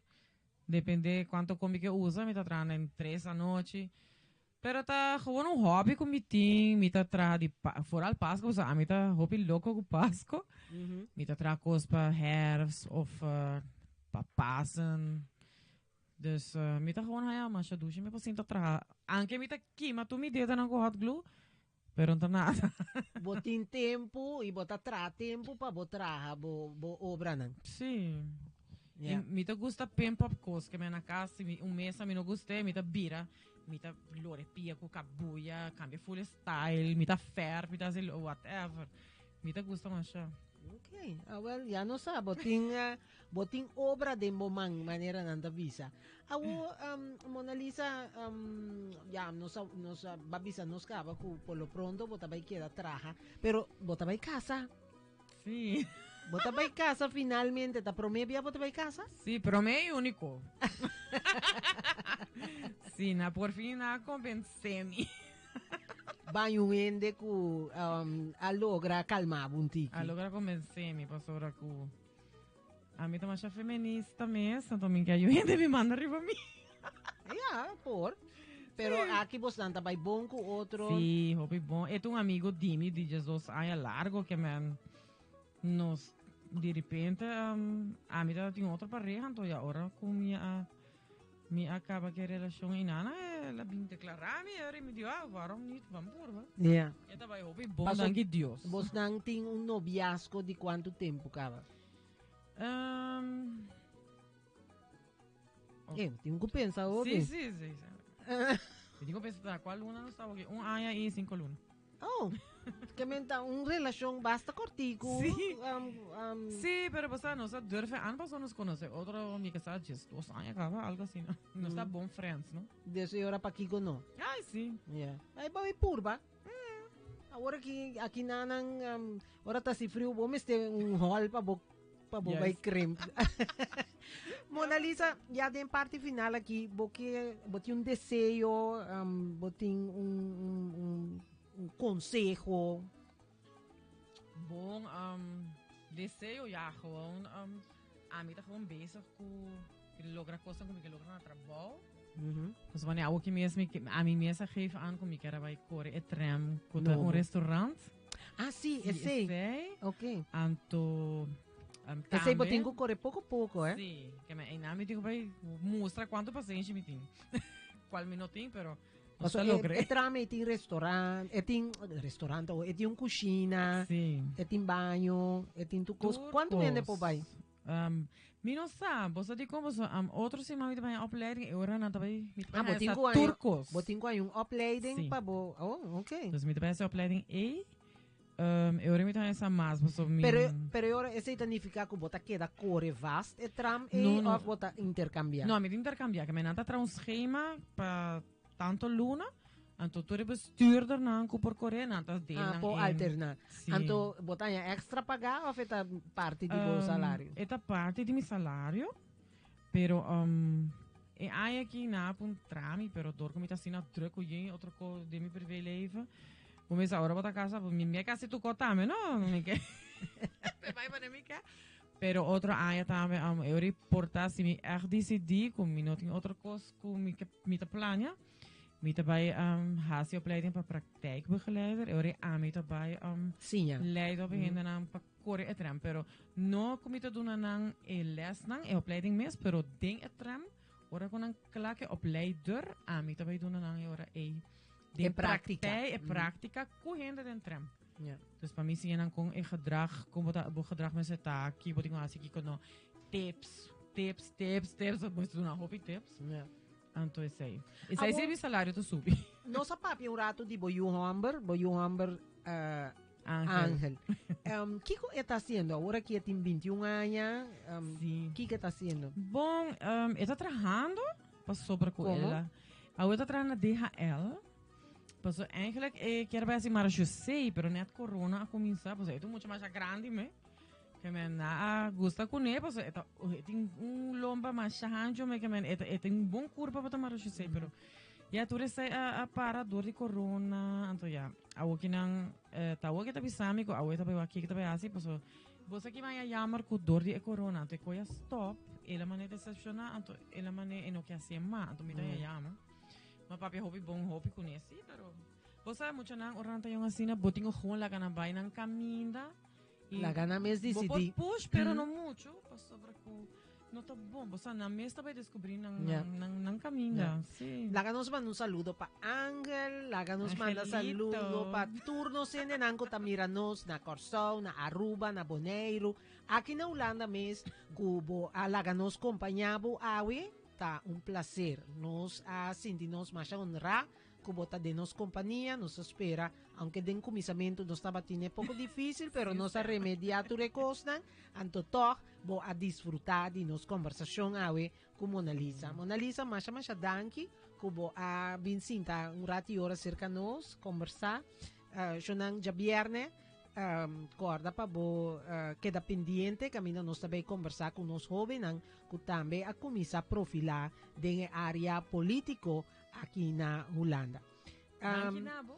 depende kuantu kombi ke usa, mi ta traha den tres anochi. Pero ta gewoon un hobby ku mi tin, mi ta traha di pa, vooral Pasco, pasobra ami ta hopi loko ku Pasco. Mi ta traha kos pa herfst of pa Pasen. Dus mi ta gewoon haya masha dushi mi por sinta traha. Anke mi ta kima tur mi dedonan ku hot glue, pero no ta nada. Bo tin tempu i bo ta traha tempu pa bo traha bo bo obranan. Sí. Ja. I mi ta gusta pimp up kos ke mi na kas, si mi un mesa mi no gust'é, mi ta bira. Mi ta lore pia ku kabuya, kambia full e style, mi ta verf, mi ta hasi whatever. Mi ta gusta masha. Ok, ah wel, ya nos sa, bo tin, eh, bo tin obra den bo man, manera nan ta bisa. Awo, um, Mona Lisa, um, ya, nos a, nos a ba bisa nos kaba ku por lo pronto bo ta bai keda traha, pero bo ta bai kasa. Sí. Bo ta bai casa finalmente, ta promé bia bo ta bai casa? Sí, promé y único. sí, na por fin na convencé mi. Baño un hende ku um, a logra calma bo un tiki. A logra convencé mi pasobra ku a mi ta masha feminista mes, anto mi ke ayu hende mi manda riba mi. Ja, por. Pero aki bosnan ta bai bon ku otro. Sí, hopi bon. E ta un amigo di mi di 12 aña largo ke men nos di repente um, a mi tin otro pareha, anto ya ora ku mi a mi a kaba ke relashon i nana el a bin deklará mi ora i mi di ah, waarom niet, ban purba. Ja. E ta bai hopi bon, Paso- danki Dios. Bosnan tin un noviazgo di kuantu tempu kaba? Eh, tin ku pensa hopi. Sí, sí, sí. sí. Mi tin ku pensa ta cuál luna nos estaba aquí? Un año y cinco luna. Oh, ke men ta un relashon basta kortiku. Sí. Um, Sí, pero basta nos a durfe aan pas nos conoce. Otro mi que sa just 2 aña caba, algo así, no? Nos está bon friends, no? Desde ora pakiko no. Ay, sí. Yeah. Ay, bai purba. Awor aki, aki nanan, ora ta si friu, bo mester un hall pa bo bai krimp. Mona Lisa, ya den parti final aki, bo ke, bo tin un deseo, bo tin un konseho. Bon, deseo, ja, gewoon, ami ta gewoon bezig ku logra kosnan ku mi ke logra na trabou. Dus wanneer ook mes mi ami mes a geef aan ku mi kier bai kore e tram ku ta Nobo. un restaurant. Ah, sí, Sí, esei. esei. Anto Esei bo tambe tin ku kore poko poko, eh? Sí, ke me einan mi tin ku bai mustra kuantu pasenshi mi tin. Kual mi no tin, pero nos Paso ta e, logr'é. e tram ei tin restaurant, e tin restaurant, oh, e tin un kushina, e tin baño, e tin tur kos. Tur Kuantu hende kos. por bai? Mi no sa, bo sa di kon bo sa, otro siman mi ta bai opleiding e ora nan ta bai, mi ta bai Ah, bo haña tin sa ku tur haña, kos. bo tin ku haña un opleiding Sí. pa bo, oh, ok. Dus mi ta bai hasi opleiding ei, e ora mi ta haña sa mas, pasobra mi Pero, pero e ora esei ta nifiká ku bo ta keda kore vast e tram ei No, no. òf bo ta interkambiá? No, mi ta interkambiá, ke mi nan ta traha un schema pa tanto luna, anto tur e bestuurdernan ku por kore, nan ta deel Ah, nan por in. alterná. Sí. Anto bo ta haña extra pagá òf e ta parti di bo salario? E ta parti di mi salario, pero e aña aki nan a puntra mi, pero dor ku mi ta asina druk ku yen otro kos den mi privéleven, bo mester ora bo ta kasa, bo mi mi kasi tukó tambe, no? Mi ke bai pone mi ke. Pero otro aña tambe, e ora por ta si mi ègt disidí ku mi no tin otro kos ku mi ke mi ta plania, mi ta bai hasi opleiding pa praktijkbegeleider. E ora ami ta bai Siña. leid op hendenan pa kore e tram. Pero no ku mi ta duna nan e lesnan, e opleiding mes, pero den e tram, ora ku nan kla ku e opleider, ami ta bai duna nan e ora ei. E Den práktika. praktijk, e práktika ku hende den tram. Dus pa mi siña nan kon e gedrag, kon bo ta, bo gedrag mester ta, ki bo tin ku hasi, kiko no. Tips, tips, tips, tips, bo mester duna hopi tips. Anto esei. Esei Abo- si mi salario ta subi. Nos a papia un ratu di bo yu hòmber, bo yu hòmber Angel. Angel. Kiko e ta hasiendo? Awor aki e tin 21 aña. Kiko e ta hasiendo? Bon, e ta trahando pasobra ku Komo? el a. Awor e ta traha na DHL. Paso eigenlijk e kier bai hasi marechaussee, pero net corona a kuminsá, paso e ta un mucha masha grandi me. Ke men na a gusta kuné, paso e ta e tin un lomba masha hancho me, ke men e ta e tin un bon kurpa pa ta marechaussee, pero ya tur esei a para dor di corona, anto ya awor ki nan ta awor ke ta bisa mi ku awor e ta bai wak kiko ta bai hasi, paso bo sa ki maya jammer ku dor di e corona, anto e koe a stop, el a mane decepciona, anto el a mane e no ke hasi mas, anto mi ta jammer. M'a papia hopi bon hopi kuné sí, pero bo sabe muchanan ora nan ta yong asina bo tin ku gewoon laga nan bai nan kaminda i Laga nan mes bo por disidí. push pero no muchu pasobra ku no ta bon. Bo sa nan mes ta bai deskubrí nan Ja. nan nan nan kaminda. Ja. Sí. Laga nos manda un saludo pa Angel, laga nos manda Angelito. saludo pa tur nos hendenan ku ta mira nos na Kòrsou, na Aruba, na Boneiru, aki na Hulanda mes ku bo a laga nos kompañá bo awe. Ta un placer. Nos a sinti nos masha honrá cu bo ta den nos compania. Nos ta spera, aunke den cuminsamentu nos tabatin e poco difícil, pero nos a remediá tur e cosnan. Anto tog bo a disfrutá di nos conversacion awe cu Mona Lisa. Mona Lisa, masha masha danki cu bo a bin sinta un rat y ora cerca nos, conversá. Shonan djabierne, Corda pa bo keda pendiente caminda nos ta bay conversa cu nos hobennan cu tambe a cuminsa profila den e area politico aki na Hulanda. Danki na bo.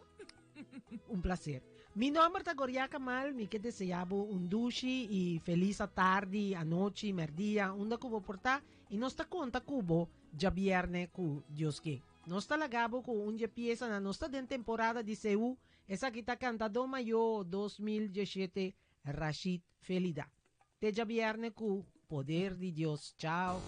Un placer. Mi nomber ta Goria Kamal, mi ke desea bo un dushi y feliz atardi, anochi, merdia, unda cu bo por ta y nos ta conta cu bo djabierne cu Dios ke. Nos ta laga bo cu un dje piesanan, nos ta den temporada di CU. Esaki ta Cantadó Mayó 2017 Rashid Felida. Te djabierne cu poder di Dios. Chao.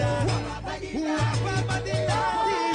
Wapa batita.